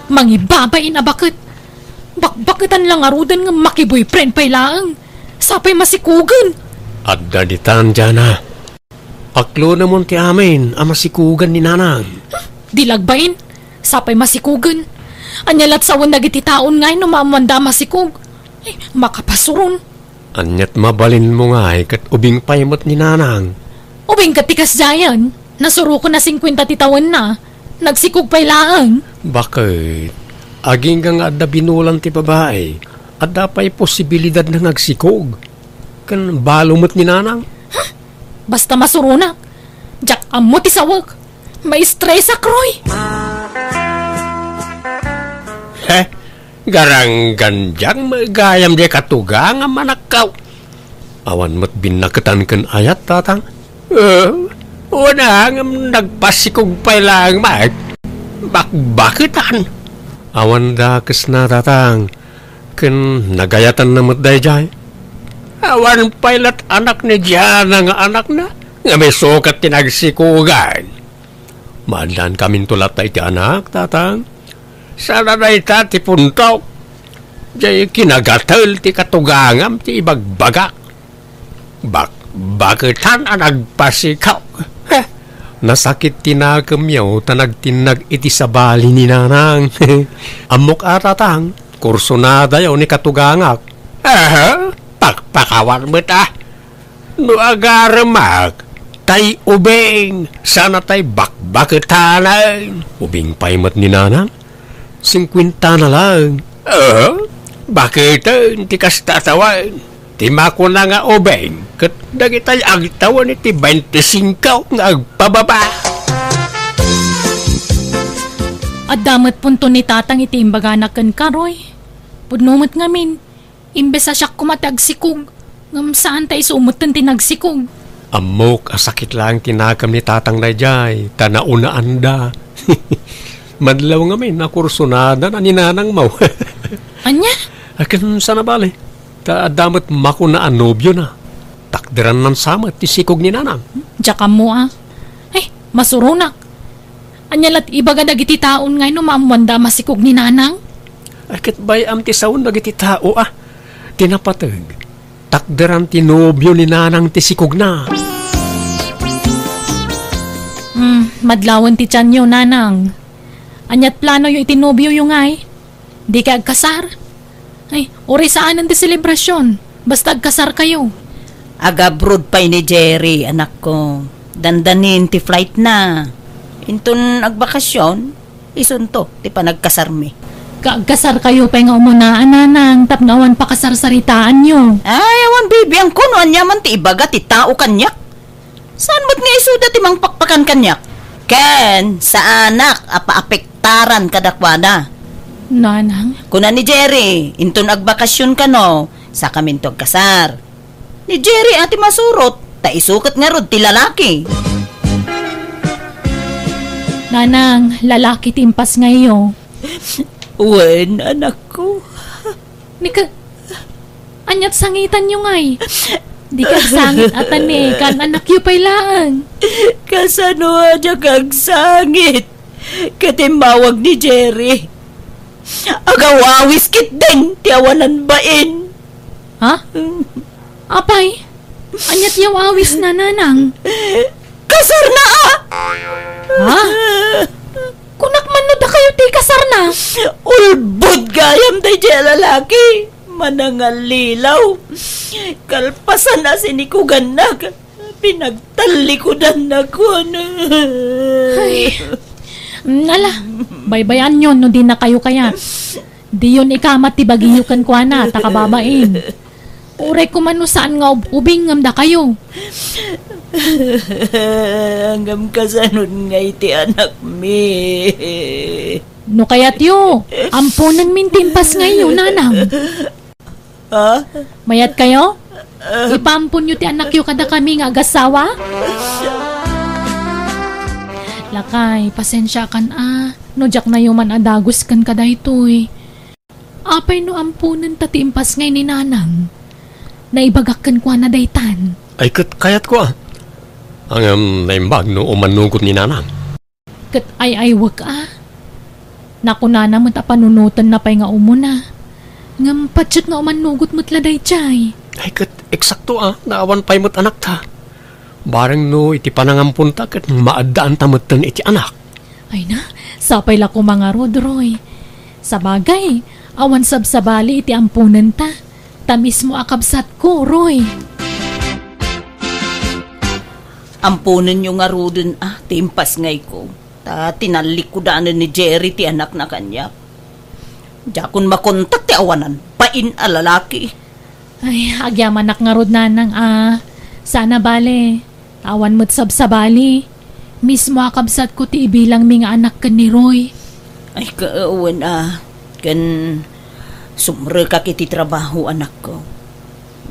Mangibabain a baket. Bakbaketan la ngaruden ngem maki-boyfriend pay laeng. Sapay masikogen. Adda ditan, Jana. Aklonemon ti amin a masikogen ni nanang. Di lagbain, sapay masikogen. Ania lat sawen dagiti taon ngay no maammoanda a masikog? Ay, makapasuron. Aniat mabalinmo ngay ket ubing pay met ni nanang? Ubing ket ti kasdiayen, nasuroken a singkuenta ti tawenna. Nagsikog pay laeng. Baket, agingga nga adda binulan ti babai, adda pay posibilidadna nga agsikog. Ken balo met ni nanang. Basta masuronak. Diak ammo ti sawek. Maistresak, Roy. He, garanggan diak met gayam diay katugangam, anakko. Awan met binnaketan ken ayat, tatang? Eh, wen a, ngem nagpasikog pay laeng met. Bakbaketan. Awan dakesna, tatang. Ken nagayatanna met daydiay. Awan pay lat anak ni Jana nga anakna, ngem isu ket ti nagsikogan. Maaddaankaminto latta iti anak, tatang. Saan a dayta ti puntok. Diay kinagatel ti katugangam ti ibagbagak. Bakbaketan a nagpasikog. Heh, nasakit ti nakemyo ta nagtinnag iti sabali ni nanang. Ammok a, tatang, kursunadayo ni katugangak. Aha, pakpakawan met a. No agaremak, tay ubing, saan a tay bakbaketanen. Ubing pay met ni nanang. Singkuentana laeng. Ah, baketen ti kasta a tawen? Ti makuna nga ubing ket dagitay agtawen iti baintisingko nga agpababa. Adda met punto ni tatang iti imbagana kenka, Roy. Pudno met ngamin, imbes a siak koma ti agsikog, ngem saan ta isu metten ti nagsikog. Ammok a sakit laeng ti nakem ni tatang daydiay, ta naunaanda. Madlaw ngamin a kursunada na ni nanangmo. Ania? Akin sana bale, ta adda met makuna a nobiona. Takderanna sa met ti sikog ni nanang. Diak ammo a. Ay, masuronak. Ania lat ibaga dagiti taon ngay no maammoanda a masikog ni nanang? Ay, ket bay-am ti sawen dagiti tao a. Ti napateg, takderan ti nobio ni nanang ti sikogna. Hmm, madlawen ti tianyo, nanang. Aniat planoyo iti nobioyo ngay? Dikay agkasar? Ay, uray saanen ti selebrasion. Basta agkasarkayo. Agabroad pay ni Jerry, anakko. Dandanin ti flightna. Inton agbakasion, isunto ti panagkasarmi. Kaagkasarkayo pay nga umuna, nanang, tapno awan pakasarsaritaanyo. Ay, awan bibiangko no aniaman ti ibaga ti tao kaniak. Saan met nga isuda ti mangpakpakan kaniak? Ken saanak a paapektaran kadakuada. Nanang? Kuna ni Jerry, inton agbakasyon kano, sakaminto agkasar. Ni Jerry a ti masurot, ta isu ket ngarud ti lalaki. Nanang, lalaki ti impasngayyo. Wen, anakko. Ni ka-, Aniat sangitanyo ngay? Di ka agsangit a tanekan, anakyo pay laeng. Kasano a diak agsangit? Ket immawag ni Jerry. Agaw-awis ketdin ti awanan bain. Ha? Apay? Aniat ti aw-awis na, nanang? Kasarna a! Ha? Kunak man no dakayo ti kasarna? Ulbod gayam daydiay a lalaki. Manangallilaw. Kalpasan a sinikugannak. Pinagtallikudannak. Ay. Ala, baybayanyo no di na kayo kayat. Diyon ikamat ti bagiyo kenkuana, ta kababain. Uray koma no saan nga ub-ubing ngem dakayo. Ngem kasanon nga iti anakmi? No kayatyo, amponenmin ti impasngayyo, nanang. Ha? Mayat kayo? Ipaamponyo ti anakyo kadakami nga agassawa? Lakay, pasensiakan a, no diak nayo man a dagus kenka daytoy. Apay no amponenta ti impasngay ni nanang? Naibagak kenkuana daytan. Ay, ket kayatko a. Ngem naimbag no umannugot ni nanang. Ket ay-aywek a. Nakunana met a panunotenna pay nga umuna. Ngem patiek nga umannugot met la daydiay. Ay, ket eksakto a, naawan pay met anakta. Bareng no iti panangamponta ket maaddaanta metten iti anak. Ay na, sapay la koma ngarud, Roy. Sabagay, awan sabsabali iti amponenta. Ta mismo a kabsatko, Roy. Amponenyo ngaruden a ti impasngayko. Ta tinallikudanen ni Jerry ti anakna kaniak. Diakon makontak ti awanan bain a lalaki. Ay, agyamanak ngarud, nanang a. Saan a bale. Awan met sabsabali. Mismo a kabsatko ti ibilangmi nga anak ken ni Roy. Ay, kawen a. Ken sumrekak iti trabaho, anakko.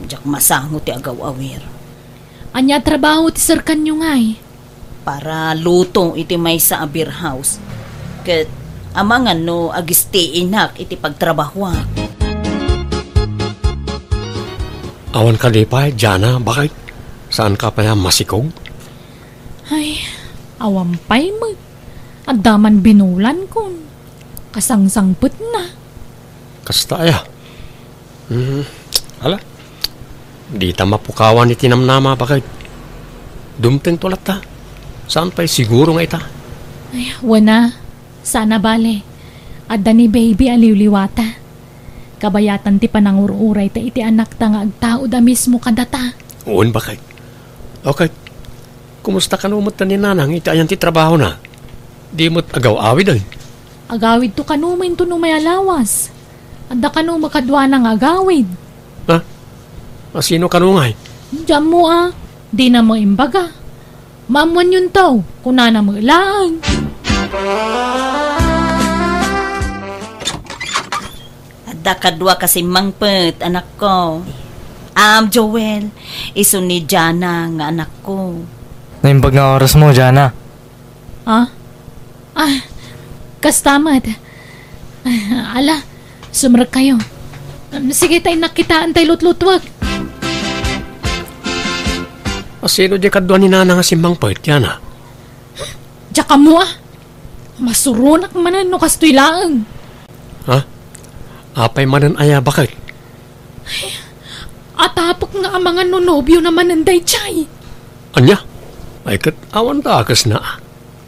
Diak masango ti agaw-awir. Ania a trabaho ti serkanyo ngay? Para luto iti maysa a beer house. Ket amangan no agistiinak iti pagtrabahoak. Awan kadi pay, Jana, bakit? Saan ka pay a masikog? Ay, awan pay met. Adda man binulan kon kasangsangpetna. Kasta aya. Hmm, ala. Dita mapukawan iti namnama, bakit? Dumtengto latta. Saan pay siguro nga ita? Ay, wen a. Saan a bale. Adda ni baby a liwliwata. Kabayatan ti panangur-urayta iti anakta nga agtaud a mismo kadata. Wen, bakit? Okay. Kumusta kano met ni Nanang iti ayan ti trabahona? Di met agaw-awid, ay? Agawidto kano met no may alawas. Adda kano met kaduana nga agawid. Ha? A, sino kano ngay? Diammo a, dina met imbaga. Maammoanyonto, kunana met laeng. Adda kaduak a simmangpet, anakko. Am, Joel, isu ni Jana nga anakko. Naimbag nga orasmo, Jana. Ah? Ah, kasta met. Ah, ala, sumrekkayo. Um, sige, ta innak kitaen tay lutlutuek. A, sino diay kadua ni Nanang a simmangpet, Jana? Diak ammo a. Masuronak manen no kastoy laeng. Ha? Apay manen aya, bakit? Atapek nga amangan no nobiona manen daydiay. Ania? Ay ket, awan dakesna.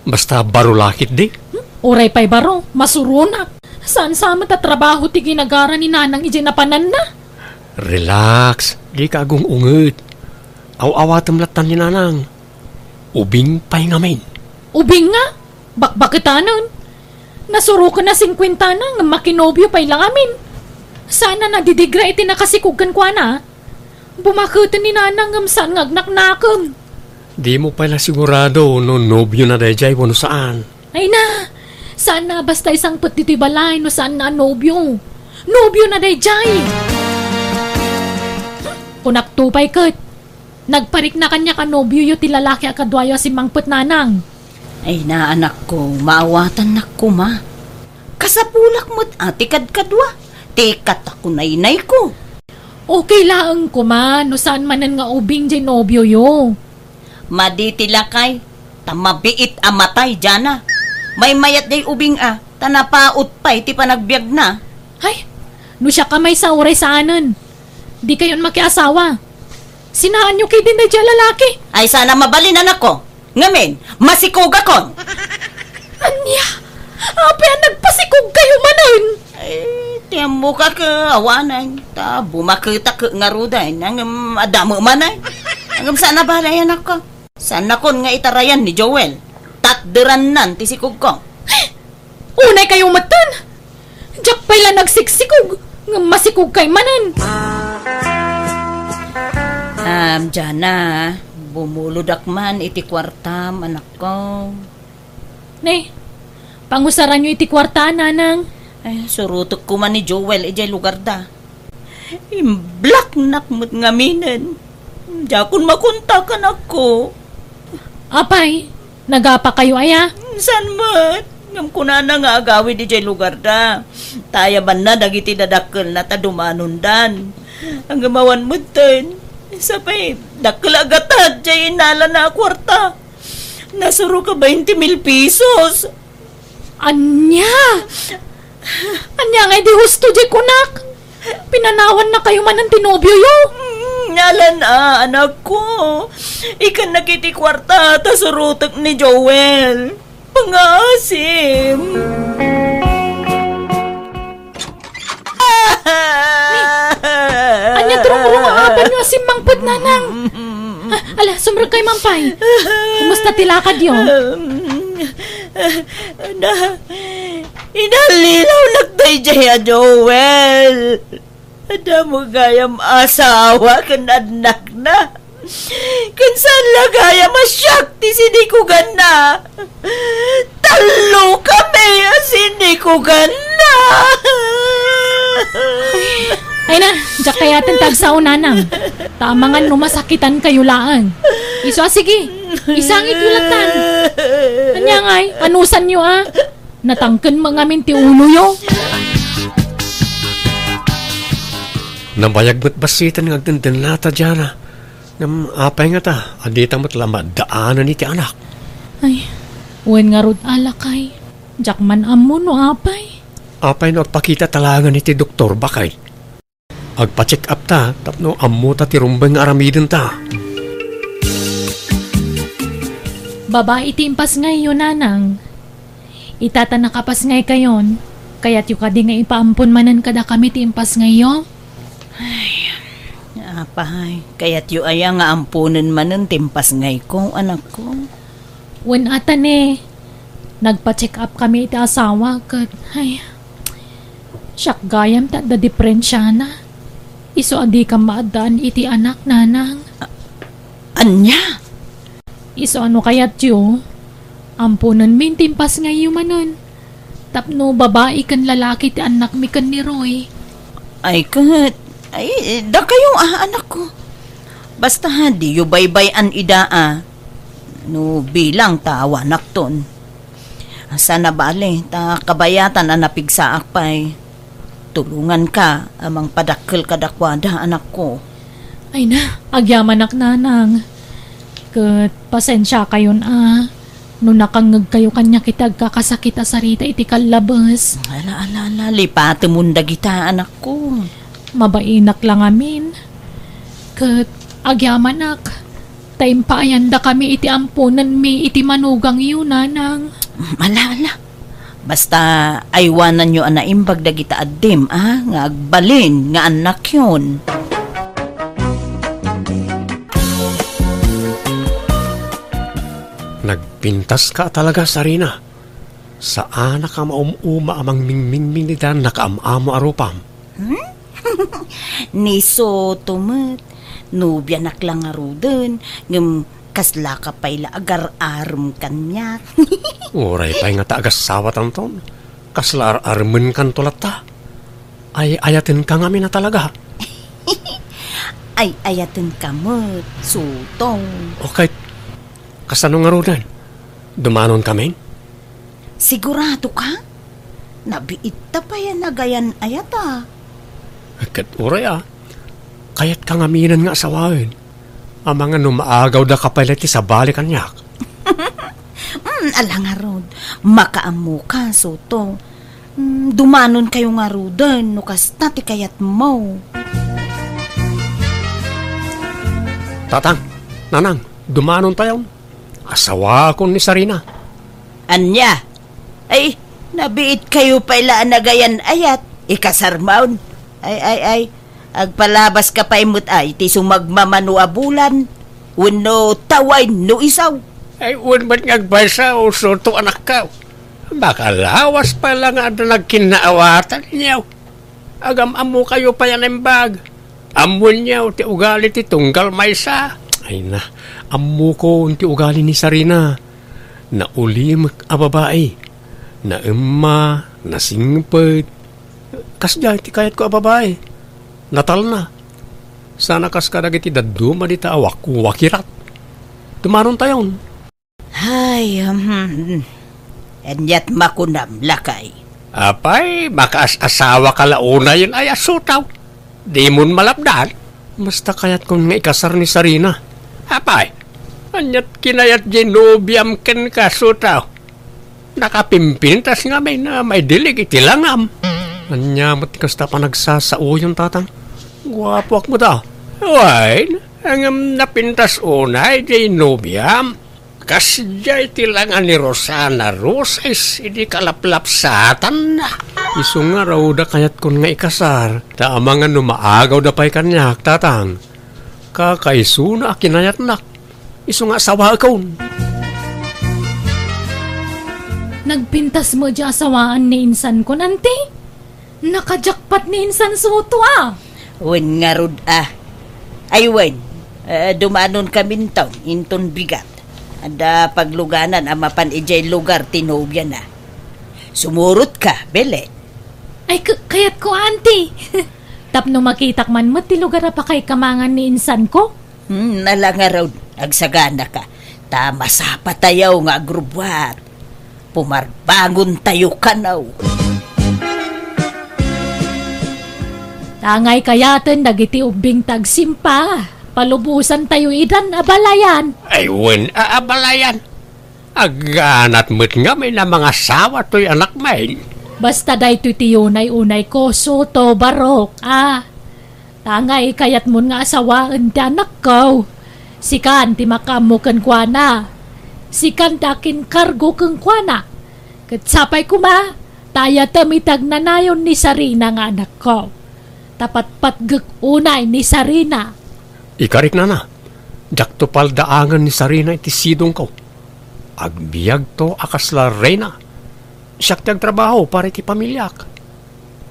Basta baro la ketdi. Hmm? Uray pay baro, masuronak. Saan sa met a trabaho ti ginagara ni Nanang idiay napananna? Relax, dika agung-unget. Aw-awatem latta ni Nanang. Ubing pay ngamin. Ubing nga? Bakbaketanen. Nasuroken a singkuentana ngem makinobio pay la ngamin. Saan a nadidigra iti nakasikog kenkuana. Bumaketen ni Nanang ngem saan nga agnaknakem. Dimo pay la sigurado no nobiona daydiay wenno saan. Ay na, Saanna a basta isangpet ditoy balay no saanna a nobio. Nobiona daydiay! Kunakto pay ket, nagparikna kaniak a nobioyo ti lalaki a kaduayo a simmangpet, nanang. Ay na, anakko, maawatannak koma. Kasapulak met a ti kadkadua, ti katakunaynayko. Okay laeng koma no saan manen nga ubing jay nobioyo. Madi ti lakay, ta mabiit a matay, Jana. Maymayat day ubing a, ta napaut pay ti panagbiagna. Ay, no siak a maysa uray saanen. Dikayon makiasawa. Sinaanyo ketdin daydiay a lalaki. Ay, saan a mabalin, anakko. Ngamin, masikogakon. Ania? Apay a nagpasikogkayo manen? Ay, ti ammoka ket awanen, ta bumaketak ngaruden, ngem adda met manen. Ngem saan a balay, anakko. Saannakon nga itarayan ni Joel. Takderannan ti sikogko. Unaykayo metten! Diak pay la nagsiksikog, ngem masikogkay manen. Am, Jana, bumulodak man iti kuartam, anakko. Ne, pangusaranyo iti kuarta, nanang. Ay, surotek koma ni Joel idiay lugarda. Imblaknak met ngaminen. Diakon makontak, anakko. Apay, nagapakayo aya? Saan met? Ngem kunana nga agawid idiay lugarda. Ta ayabanna dagiti dadakkelna ta dumanondan. Ngem awan metten. Sapay, dakkel a gatad jay innalana a kuarta. Nasuroka bainte mil pesos. Ania? Ania ngay di husto jay kunak? Pinanawannakayo manen ti nobioyo? Mm, alan a, anakko. Ikannak iti kuarta ta surotek ni Joel. Pangaasim. Ania ti rumruma a apanyo a simmangpet, nanang? Ah, ala, sumrekkayo man pay. Kumusta ti lakadyo? Na, inallilawnak daydiay a Joel. Adda met gayam asawa ken annakna. Ken saan la gayam a siak ti sinikuganna. Tallokami a sinikuganna. Ay na, diak kayaten ti agsao, nanang. Ta amangan no masakitankayo laeng. Isu a, sige, isangityo lattan. Ania ngay, anusanyo a? Natangken met ngamin ti uloyo. Nabayag met bassiten nga agdendennata, Jana. Ngem apay ngata a dita met la maddaanen iti anak? Ay, wen ngarud a, lakay. Diak man ammo no apay. Apay no agpakitata laengen iti doktor, baket? Agpa-check up ta tapno ammota ti rumbeng nga aramidenta. Babai ti impasngayyo, nanang. Ita ta nakapasngaykayon, kayatyo kadi nga ipaampon manen kadakami ti impasngayyo? Ay, apay, kayatyo aya nga amponen manen ti impasngayko, anakko? Wen a ta ne, nagpa-check up kami iti asawa ket, ay, siak gayam ti adda diperensiana. Isu a dikam maaddaan iti anak, nanang. A-, ania? Isu a no kayatyo, amponenmi ti impasngayyo manen. Tapno babai ken lalaki ti annakmi ken ni Roy. Ay ket, ay, dakayo a, anakko. Basta, diyo baybay-an ida a. No bilang ta awanakton. Saan a bale, ta kabayatan a napigsaak pay. Tulonganka a mangpadakkel kadakuada, anakko. Ay na, agyamanak, nanang. Ket pasensiakayon a no nakangngegkayo kaniak iti agkakasakit a sarita iti kallabes. Ala, ala, ala, lipatemon dagita, anakko. Mabainak la ngamin. Ket agyamanak, ta impaayandakami iti amponenmi iti manugangyo, nanang. Ala, ala. Basta, aywananyo a naimbag dagita addim, a, nga agbalin nga annakyon. Nagpintaska talaga, Sarina. Saanak a maum-uma a mangmingmingming iti nakaam-amo a rupam. Hmm? Ni Soto met, nobianak la ngaruden, ngem Kaslaka pay la agar-arem kaniak. Uray pay nga ta agassawatanton. Kasla ar-aremenkanto latta. Ay-ayatenka ngamin a talaga. Ay-ayatenka met, Sotong. Okay. Kasano ngaruden? Dumanonkamin? Sigurado ka? Nabiitta pay a nagayan-ayata. Ket uray a, kayatka ngaminen nga asawaen. Amangan no maagawda ka pay la iti sabali kaniak. Mm, ala ngarud, makaammoka, Sotong. Mm, dumanonkayo ngaruden no kasta ti kayatmo. Tatang, Nanang, dumanontayon. Asawaakon ni Sarina. Ania? Ay, nabiitkayo pay la a nagayan-ayat. Ikasarmon. Ay, ay, ay. Agpalabaska pay met ay ti sumagmamano a bulan. Wenno tawayen no isaw. Ay, wen met nga agpaysa, Sotong anakko. Makalawas pay la nga adda nagkinnaawatan, nyaw. Agam-ammokayo pay a naimbag. Ammonyo ti ugali ti tunggal maysa. Ay na, ammokon ti ugali ni Sarina. Naulimek a babai. Naemma, nasingpet. Kasdiay ti kayatko a babai. Natalna. Sana kas kadagiti dadduma dita a wakirat. Dumanontayon. Ay, hmm. Aniat makunam, lakay? Apay, makaas-asawaka la unayen ay a Sotong. Dimon malapdan. Basta kayatkon nga ikasar ni Sarina. Apay, aniat kinayat diay nobiam kenka, Sotong? Nakapimpintas ngamin a maidilig iti langam. Ania met ti kasta panagsasaoyon, Tatang? Guapoak met a. Wen, ngem napintas unay diay nobiam. Kasdiay ti langa ni Rosana Roses idi kalaplapsatanna. Isu ngarud a kayatkon nga ikasar, ta amangan no maagawda pay kaniak, Tatang. Kakaisuna a kinayatnak. Isu nga asawaekon. Nagpintas met diay asawaan ni insankon, Auntie? Nakajakpat ni insan Sotong a. Wen ngarud a. Ay wen, eh, dumanonkaminton inton bigat. Adda pagluganan a mapan idiay lugar ti nobiana. Sumurotka, Belen. Ay, k-, kayatko, Auntie. Tapno makitak man met ti lugar a pakaikamangan ni insanko. Hmm, ala ngarud, agsaganaka. Ta masapatayo nga agrubbuat. Pumarbangontayo kano. Tangay kayaten dagiti ubbing tagsimpa. Palubosantayo idan a balayan. Ay, wen a, a balayan. Agganat met ngamin a mangasawa toy anakmin. Basta daytoy ti unay-unayko, Sotong, Barok, a. Tangay kayatmon nga asawaen ti anakko. Sikan ti makaammo kenkuana. Sikan ti akinkargo kenkuana. Ket sapay koma, ta ayatem iti agnanayon ni Sarina nga anakko. Ta patpatgek unay ni Sarina. Ikarik, Nana, diakto paldaangen ni Sarina iti sidongko. Agbiagto a kasla reyna. Siak ti agtrabaho para iti pamiliak.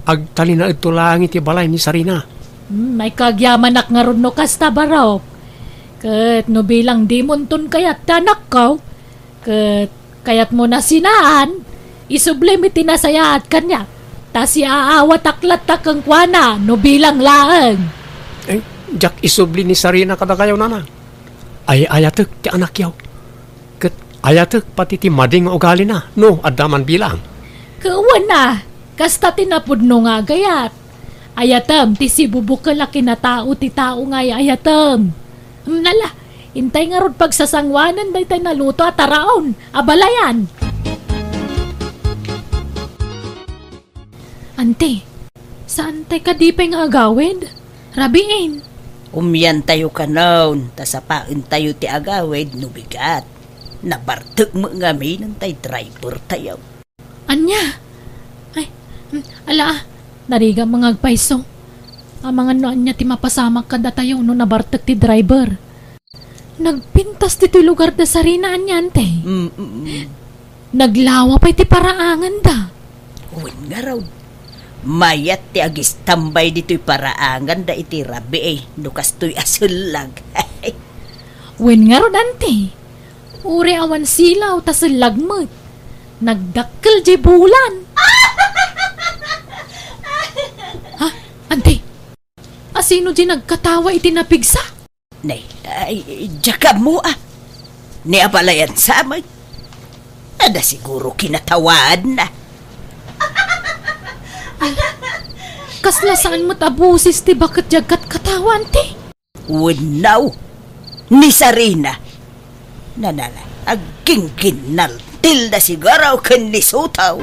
Agtalinaedto laeng iti balay ni Sarina. Hmm, ay kagyamanak ngarud no kasta, Barok. Ket no bilang dimonton kayat ti anakko, ket kayatmo a sinaan, isublim iti nasayaat kaniak. Ta siaawatak latta kenkuana no bilang laeng. Eh, diak isubli ni Sarina kadakayo, Nana. Ay-ayatek ti anakyo. Ket ayatek pati ti madi nga ugalina, no adda man bilang. Ket wen a, kasta ti napudno nga agayat. Ayatem ti sibubukel a kinatao ti tao nga ay-ayatem. Hmm, ala, intay ngarud pagsasangoanen daytay naluto a taraon a balayan. Ante, saantay kadi pay nga agawid? Rabiin. Umiantayo kanon, ta sapaentayo ti agawid no bigat. Nabartek met ngamin tay driver tayo. Ania? Ay, mm, ala, narigat nga agpayso. Amangan no ania ti mapasamak kadatayo no nabartek ti driver. Nagpintas ditoy lugar da Sarina, ania, ante? Mm, mm, mm. Naglawa pay ti paraanganda. Wen ngarud, mayat ti agistambay ditoy paraanganda iti rabii, no kastoy a sellag. Wen ngarud, anti. Uray awan silaw ta sellag met. Nagdakkel diay bulan. Ha? Anti? Asino diay nagkatawa iti napigsa? Nay, ay, diak ammo, a. Ni abalayan sa met. Adda siguro kinatawaanna. Ay, kasla saan met a boses ti baket diay agkatkatawa, anti? Wenno, ni Sarina. Nanala, aggingginnaltilda siguro ken ni Sotaw.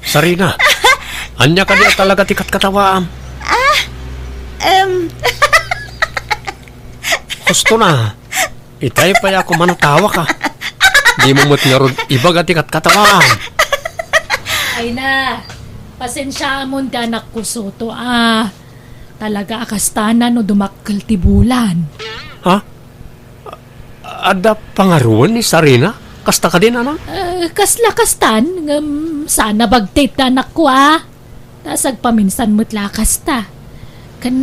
Sarina, ania kadi a talaga ti katkatawaam? Ah, em. Husto na. Itay pay a kuman a tawak, a. Dimo met ngarud ibaga ti katkatawaam. Ay na, pasensiaamon ti anakko, Soto, a. Talaga a kasta na no dumakkel ti bulan. Ha? Adda pangaruan ni Sarina? Kasta kadi, nanang? Eh, kasla kastan, ngem saan a bagtit ti anakko, a. Ta sagpaminsan met la kasta. Ken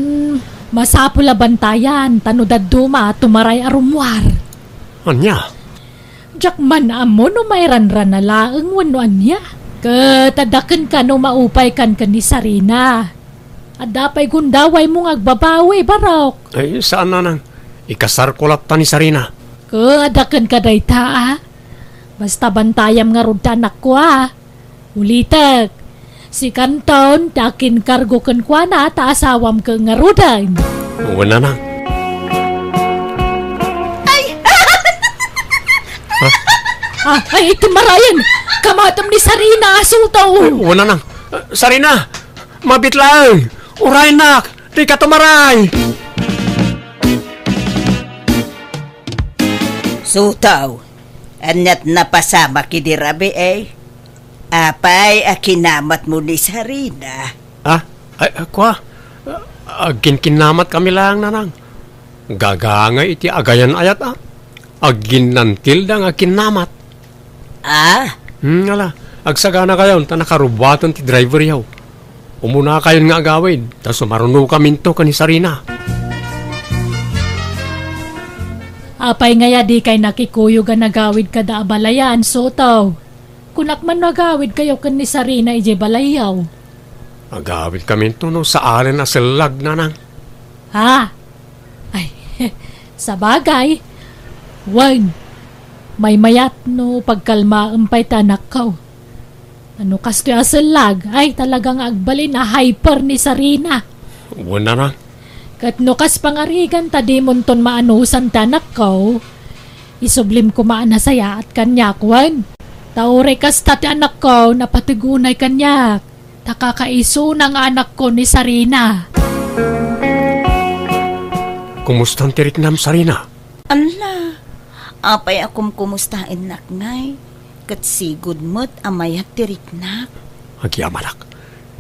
masapul a bantayan, ta no dadduma, tumaray a rummuar. Ania? Diak man ammo no mairanrana laeng wenno ania. Ket adda kenka no maupaykan ken ni Sarina. Adda pay gundawaymo nga agbabawi, Barok. Ay, saan, nanang. Ikasarko latta ni Sarina. Ket adda kenka dayta, a. Basta bantayam ngarud ti anakko, a. Ulitek, sikanton ti akinkargo kenkuana ta asawam ket ngaruden. Wen, nanang. Ay! Ha? Ah, ay, iti marayen! Kamatem ni Sarina, Soto! Wen, nanang. Sarina! Mabit laeng! Uraynak! Dika tumaray! Soto, aniat napasamak idi rabii, eh? Apay a kinamatmo ni Sarina? Ah, ay, ah, kua? Agkinkinamatkami laeng, nanang. Gagangay iti agayan-ayat, a. Agginnantilda nga kinnamat. Ah? Hmm, ala, agsaganakayon ta nakarubuaten ti driveryo. Umunakayon nga agawid, ta sumarunokaminto ken ni Sarina. Apay ngay a dikay nakikuyog a nagawid kada abalayan, Soto? Kunak man no agawidkayo ken ni Sarina idiay balayyo. Agawidkaminto no saalen a sellag, nanang. Ha? Ay, sabagay. Wen, maymayat no pagkalmaem pay ti anakko. No kastoy a sellag, ay, talaga nga agbalin a hyper ni Sarina. Wen, nanang. Ket no kas pangarigan ta dimonton maanusan ti anakko, isublim koma a nasayaat kaniak, wen. Ta uray kasta ti anakko, napateg unay kaniak. Ta kakaisuna nga anakko ni Sarina. Kumustan ti riknam, Sarina? Ala, apay a kumkumustaennak ngay? Ket sigud met a mayat ti riknak. Agyamanak,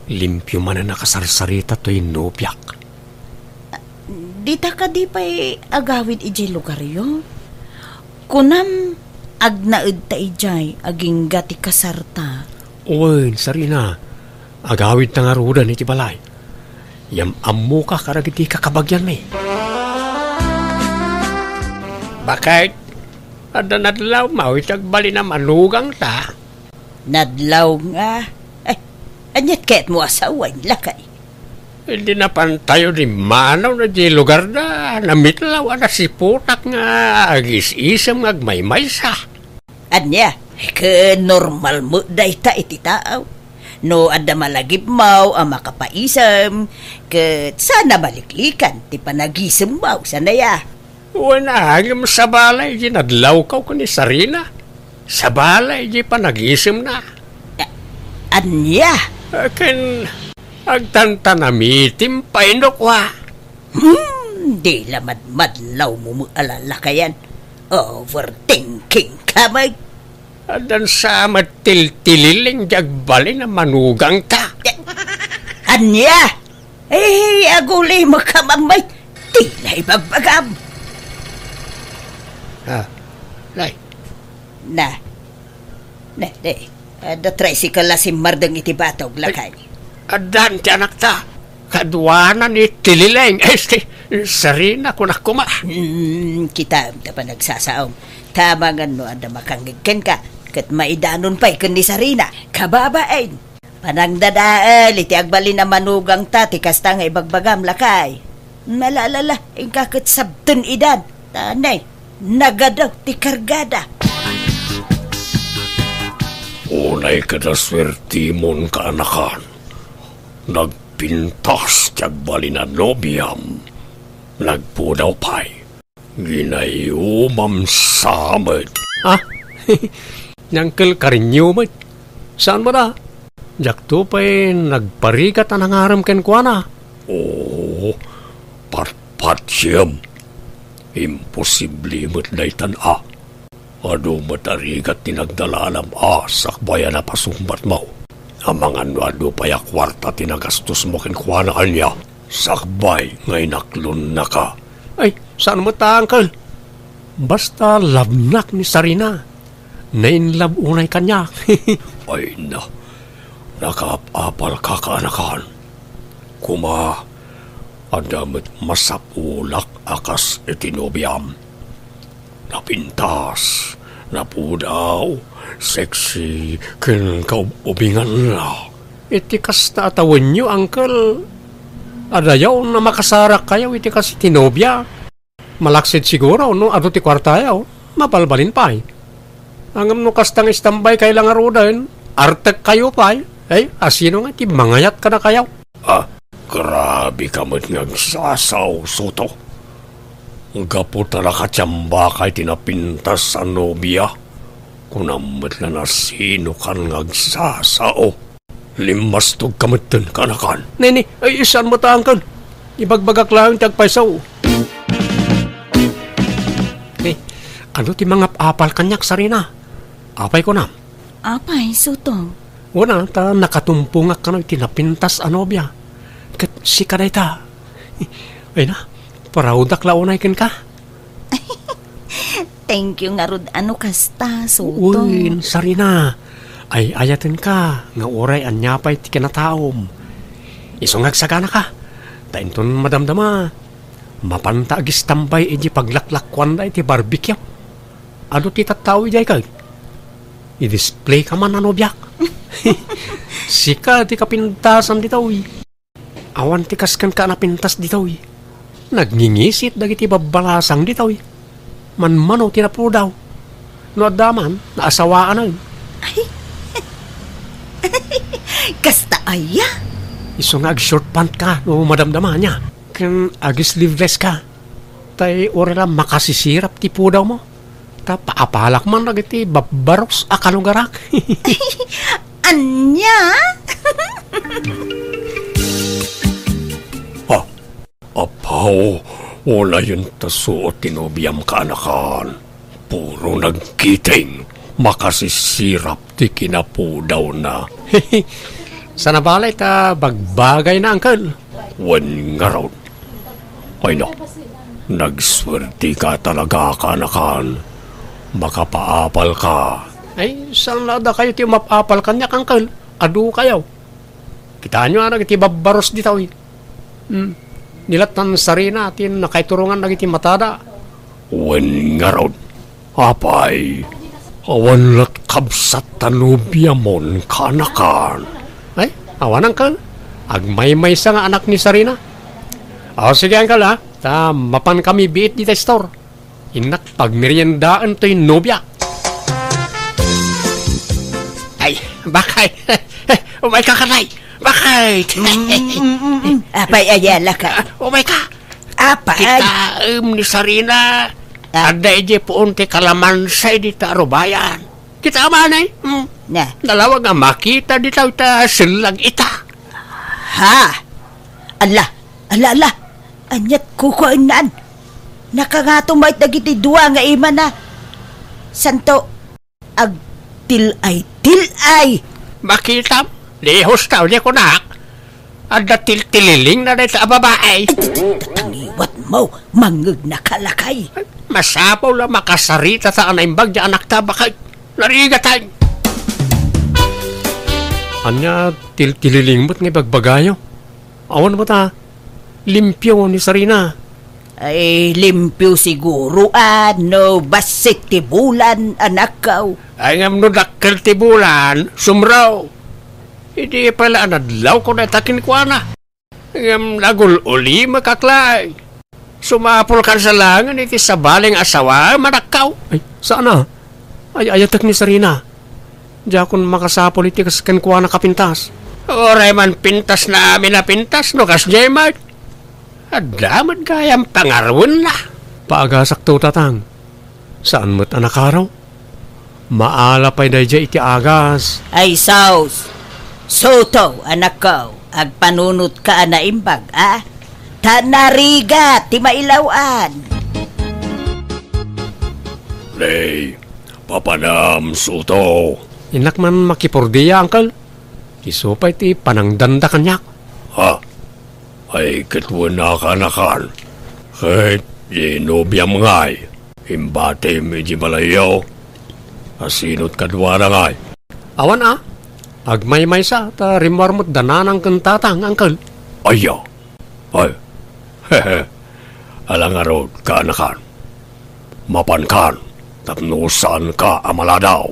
limpio manen a kasarsarita toy nobiak. Dita kadi pay agawid idiay lugaryo? Kunam, agnaedta idiay agingga ti kasarta. Wen, Sarina, agawidta ngaruden iti balay. Yam-ammoka kadagiti kakabagianmi. Baket, adda nadlawmo iti agbalin a manugangta? Nadlaw nga. Ay, aniat kayatmo a sawen, lakay? Idi napantayo dimmanaw na di lugarda, namitlaw a nasiputak nga agis-isem nga agmaymaysa. Ania, ket normal met dayta iti tao. No adda malagipmo a makapaisem, ket saan a maliklikan ti panagisemmo, saan aya? Wen, ngem sabali di nadlawko ken ni Sarina. Sabali di panagisemna. A-, ania? Ken agtantanamitem pay no kua. Hmm, di la madmadlawmo met a lalakayan. Overthinking ka met. Addan sa met tiltililing di agbalin a manugangta. Ania? Eh, aguli mo ka, mamay. Ti na ibagbagam. Ah, nay. Na. Na, na. Adda tricycle a simmardeng iti batog, lakay. Addan ti anakta. Kaduana ni Tilileng. Este, Sarina, kunak koma. Hmm, kitaem ta panagsasaom. Tama nga no adda makangngeg kenka, ket maidanon pay ken ni Sarina. Kababain. Panangdadael iti agbalin a manugangta ti kasta nga ibagbagam, lakay. Nalaalala, inka ket sabten idan. Ta nay, nagadaw ti kargada. Unay kada suertimon, kaanakan. Nagpintas ti agbalin a nobiam. Nagpudaw pay. Ginayumam sa met. Ah? Ni Uncle Karinyo met. Saan met a? Diakto pay nagparigat a nangarem kenkuana. Oo, patpatsiem. Imposible met daytan a. Adu met a rigat ti nagdalalam a sakbay a napasungbatmo. Amangan no adu pay a kuarta ti nagastosmo kenkuana ania, sakbay nga inaklonnaka. Ay, saan met a, Uncle. Basta labnak ni Sarina. Na-in love unay kaniak. Ay na, nakaap-apalka, kaanakan. Koma, adda met masapulak a kas iti nobiam. Napintas, napudaw, sexy, ken kaub-ubinganna. Iti kasta a tawenyo, Uncle, adayaw a makasarakkayo iti kas iti nobia. Malaksid siguro no adu ti kuartayo, mabalbalin pay. Ngem no kasta nga istambaykay la ngaruden, artekkayo pay. Ay, asino nga ti mangayat kadakayo? Ah, grabe ka met nga agsasao, Soto. Gapu ta nakatiambakay ti napintas a nobia, kunam met la no asino kan nga agsasao. Limmastog ka metten, kaanakan. Nini, ay, saan met a, Uncle. Ibagbagak laeng ti agpayso. Eh, adu ti mangap-apal kaniak, Sarina? Apay kunam? Apay, Soto? Wen a, ta nakatumpongak kano iti napintas a nobia. Ket sika dayta. Ay na, proud-ak la unay kenka. Thank you ngarud a no kasta, Soto. Uy, Sarina. Ay-ayatenka nga uray ania pay ti kinataom. Isu nga agsaganaka. Ta inton madamdama, mapanta agistambay idiay paglaklakuanda iti barbecue. Adu ti tattao idiay kay? I-display ka man a nobiak. Sika ti kapintasan ditoy. Awan ti kas kenka a napintas ditoy. Nagngingisit dagiti babbalasang ditoy. Manmano ti napudaw. No adda man, naasawaanen. Ay. Kasta aya? Isu nga ag-short pant ka no madamdama ania. Ken ag-sleeveless ka. Tay uray la makasisirap ti pudawmo. Ta paapalak man dagiti babbaros a kalugarak. Ania? Ah, apaw, unayen ta suot ti nobiam, kaanakan. Puro nagkiting, makasisirap ti kinapudawna. Sana balay ta bagbagayna, Uncle. Wen ngarud. Ay na, nagsuerteka talaga, kaanakan. Makapaapalka. Ay, saan la dakayo ti umap-apal kaniak, Uncle? Adukayo. Kitaenyo a dagiti babbaros ditoy. Hmm. Ni latan Sarina ti nakaiturongan dagiti matada. Wen ngarud. Apay, awan lat kabsat ta nobiamon, kaanakan. Ay, awan, Uncle. Agmaymaysa nga anak ni Sarina. O, sige, Uncle, ha? Ta mapankami biit dita store. Innak pagmeriendaen toy nobia. Ay, bakay. Umayka, kanay. Bakay. Mm, mm, mm, mm. Apay, aya, lakay. Umayka. Apay. Kitaem ni Sarina. Ah. Adda idiay puon ti kalamansa dita arubayan. Kitaem, anay? Hmm. Na. Nalawag a makita dita ita sellag ita. Ha? Ala, ala, ala. Aniat kukuennan? Nakangato met dagiti dua nga imana. Santo, agtil-ay-til-ay. Makitam, lihos ta, uli kunak. Adda tiltililingna dayta a babae. Ay, tangiwat mo, mangngegna ka, lakay. Masapul a makasarita ta a naimbag di anakta, bakay. Narigatan. Ania tiltililing met nga ibagbagayo? Awan met a limpio ni Sarina. Ay, limpio siguro a no bassit ti bulan, anakko. Ay, ngem no dakkel ti bulan, sumro. Idi pala a nadlawko dayta kenkuana. Ngem nagul-ulimekak laeng. Sumapulkan sa laengen iti sabali nga asawaem, anakko. Ay, saan a? Ay-ayatek ni Sarina. Diakon makasapul iti kas kenkuana a pintas. Uray man pintas na amin a pintas, no kasdiay met. Adda met gayam pangaruenna. Paagasakto, tatang. Saan met a nakaro? Maala pay daydiay iti agas. Ay, sus! Soto, anakko, agpanunotka a naimbag, a? Ta narigat ti mailaw-an. Nay, papanam, Soto. Innak man makipordia, uncle. Isu pay ti panangdanda kaniak. Ha? Ay, ket wen a kaanakan. Ket di nobiam ngay. Imbatim iti balayyo. Asino ti kaduana ngay? Awan a. Agmaymaysa ta rimmuar met da nanang ken tatang, uncle. Aya. Ay. Ala ngarud, kaanakan. Mapankan tapno saanka a maladaw.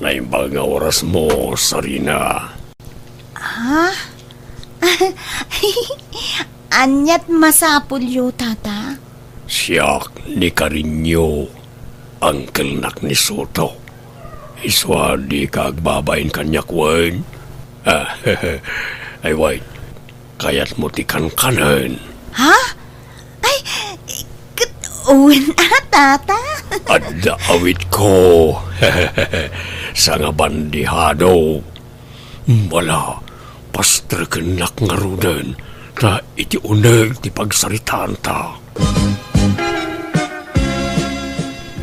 Naimbag nga orasmo, Sarina. Ha? Aniat masapulyo, tata? Siak ni Karinyo, angkelnak ni Soto. Isu a dika agbabain kaniak wen? Ay, wait. Kayatmo ti kankanen? Ha? Ay, ket wen a, tata? Adda awitko. Sangabandihado. Ala, pastrekennak ngaruden, ta iti uneg ti pagsaritaanta.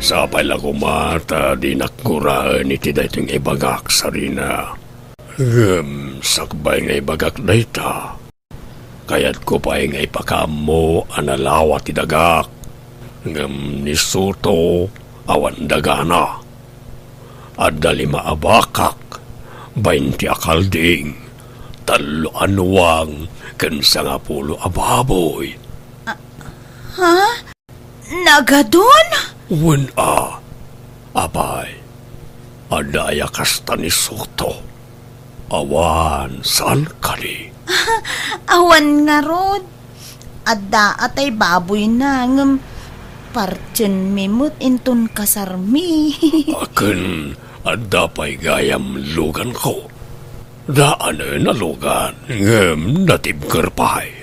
Sapay la koma ta dinak guraen iti daytoy nga ibagak, Sarina. Ngem sakbay nga ibagak dayta, kayatko pay nga ipakaammo a nalawa ti dagak. Ngem ni Soto, awan dagana. Adda lima a bakak, baynte a kalding, tallo a nuang, ken sangapulo a baboy. Ha? Nagadun? Wen a, apay, adda aya kasta ni Soto? Awan, saan kadi? Awan ngarud. Adda a tay baboyna, ngem partienmi met inton kasarmi. Akin, adda pay gayam luganko. Daanen a lugan, ngem natibker pay.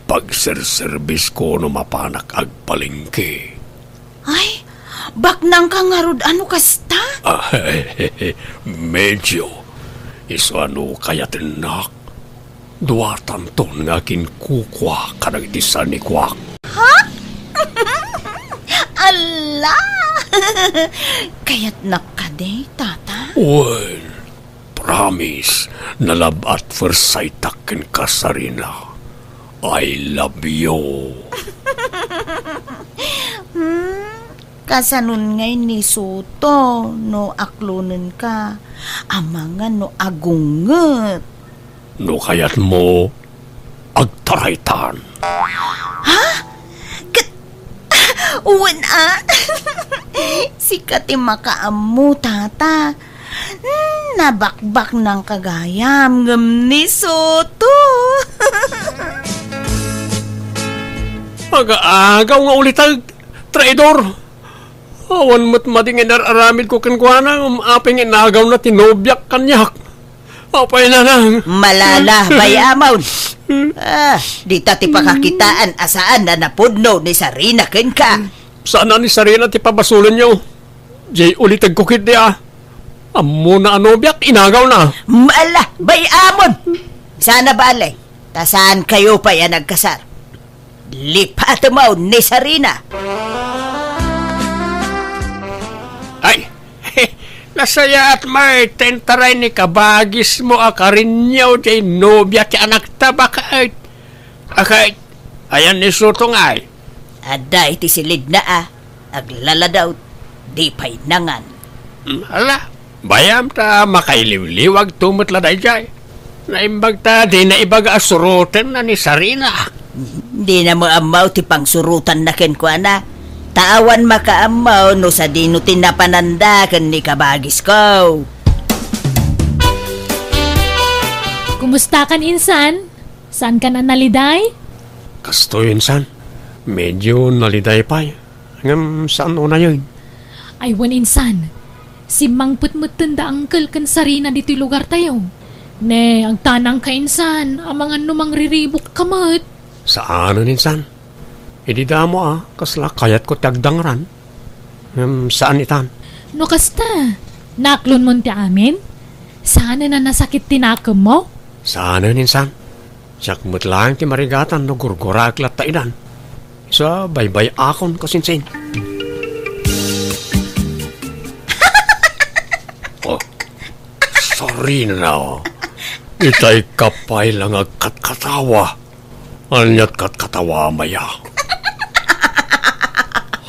Pagserserbisko no mapanak agpalengke. Ay, baknangka ngarud a no kasta? Ah, medyo. Isu a no kayatennak, duatanton nga akinkukua kadagiti sanikuak. Ha? Ala! Kayatnak kadi, tata? Wen, Promise, na love at first sight-ak kenka, Sarina. I love you. Hmm, kasanon ngay ni Soto no aklonenka, amangan no agunget. No kayatmo, agtaraytan. Ha? Ket, wen a? Sika ti makaammo, tata. Hmm, nabakbaknangka gayam ngem ni Soto. Aga-agaw nga uliteg, traidor! Awan met madi nga inar-aramidko kenkuana, ngem apay nga inagawna ti nobiak kaniak. Apay, nanang. Malala, bay-amon. Ah, dita ti pakakitaan a saan a napudno ni Sarina kenka. Saan a ni Sarina ti pabasolenyo. Jay ulitegko ketdi a. Ammona a nobiak, inagawna. Ala, bay-amon. Saan a bale. Ta saankayo pay a nagkasar. Lipatemon ni Sarina. Ay, nasayaat met ta intaray ni kabagismo a Karinyo jay nobia ti anakta, baket. Aket, ayan ni Soto ngay? Adda iti silidna a, aglaladaw, di pay nangan. Hmm, ala, Bayam ta makailiwliwagto met la daydiay. Naimbag ta dina ibaga a surotenna ni Sarina. Dina met ammo ti pangsurotanna kenkuana. Ta awan makaammo no sadino ti napananda ken ni kabagisko. Kumustakan, insan? Saankan a naliday? Kastoy, insan. Medyo naliday pay. Ngem saan unayen. Ay wen, insan. Simmangpet metten da Uncle ken Sarina ditoy lugartayo. Ne, agtanangka, insan, amangan no mangriribukka met. Saanen, insan. Idi damo a, kasla kayatko ti agdangran. Ngem saan itan. No kasta, naklonmon ti amin? Saanen a nasakit ti nakemmo? Saanen, insan. Siak met laeng ti marigatan no gurguraek latta idan. Sa baybay-akon kasinsin. Oh, Sarina. Itay ka pay la nga agkatkatawa. Ania't katkatawa, Maya?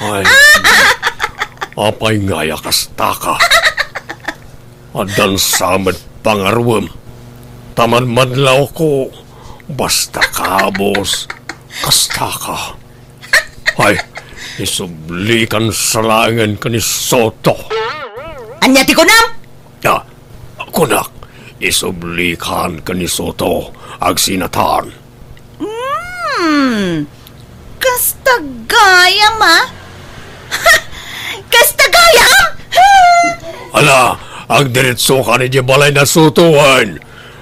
Ay, apay nga aya kastaka? Addan sa met pangaruem. Ta madmadlawko, basta kabus, kastaka. Ay, isublikan sa laengen ken ni Soto. Ania ti kunam? Ah, kunak, isublikan ken ni Soto, agsinatan. Hmm, kasta gayam, a? Ha! Kasta gayam? Ha! Ala, agdiritsokan idiay balay na Soto wen.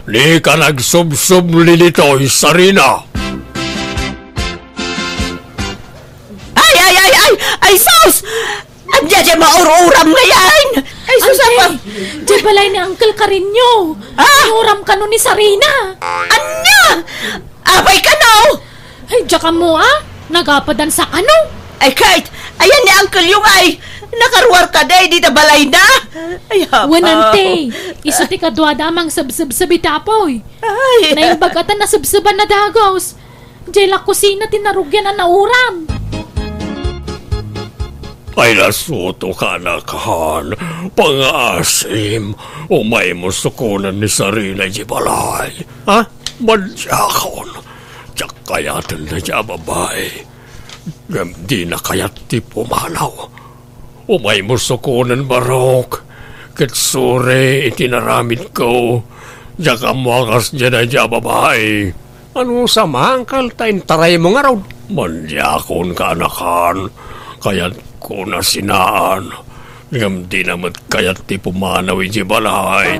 Dikan agsubsubli ditoy, Sarina. Ay, ay, ay, ay! Ay, sus! Ania diay maur-uram ngay? Ay, sus, Ante, apa? Diay balay ni Uncle Carino. Ah! Uram kano ni Sarina. Ania? Apay kano? Ay, diak ammo, a? Nagapadan sa kano? Ay, Kate, ayan ni Uncle yung ay. Nakaruar ka da, di ta balay na. Ay, apa? Wen, ante, isu ti kaduada a mangsubsubsub iti apoy. Ay. Naimbag a ta nasubsuban a dagus. Diay la kusina ti narugian a nauram. Ay, nasuto ka, anakan. Pangaasim, umaymo sukonen ni Sarina idiay balay. Ha? Madiakon. Diak kayaten daydiay a babai. Ngem dina kayat ti pumanaw. Umaymo sukonen, Barok, ket suri iti naramidko. Diak ammo a kasdiay daydiay a babai. Ano sa mangkal ta intaraymo ngarud? Madiakon, kaanakan. Kayatko nasinaan. Ngem dina met kayat ti pumanaw idiay balay.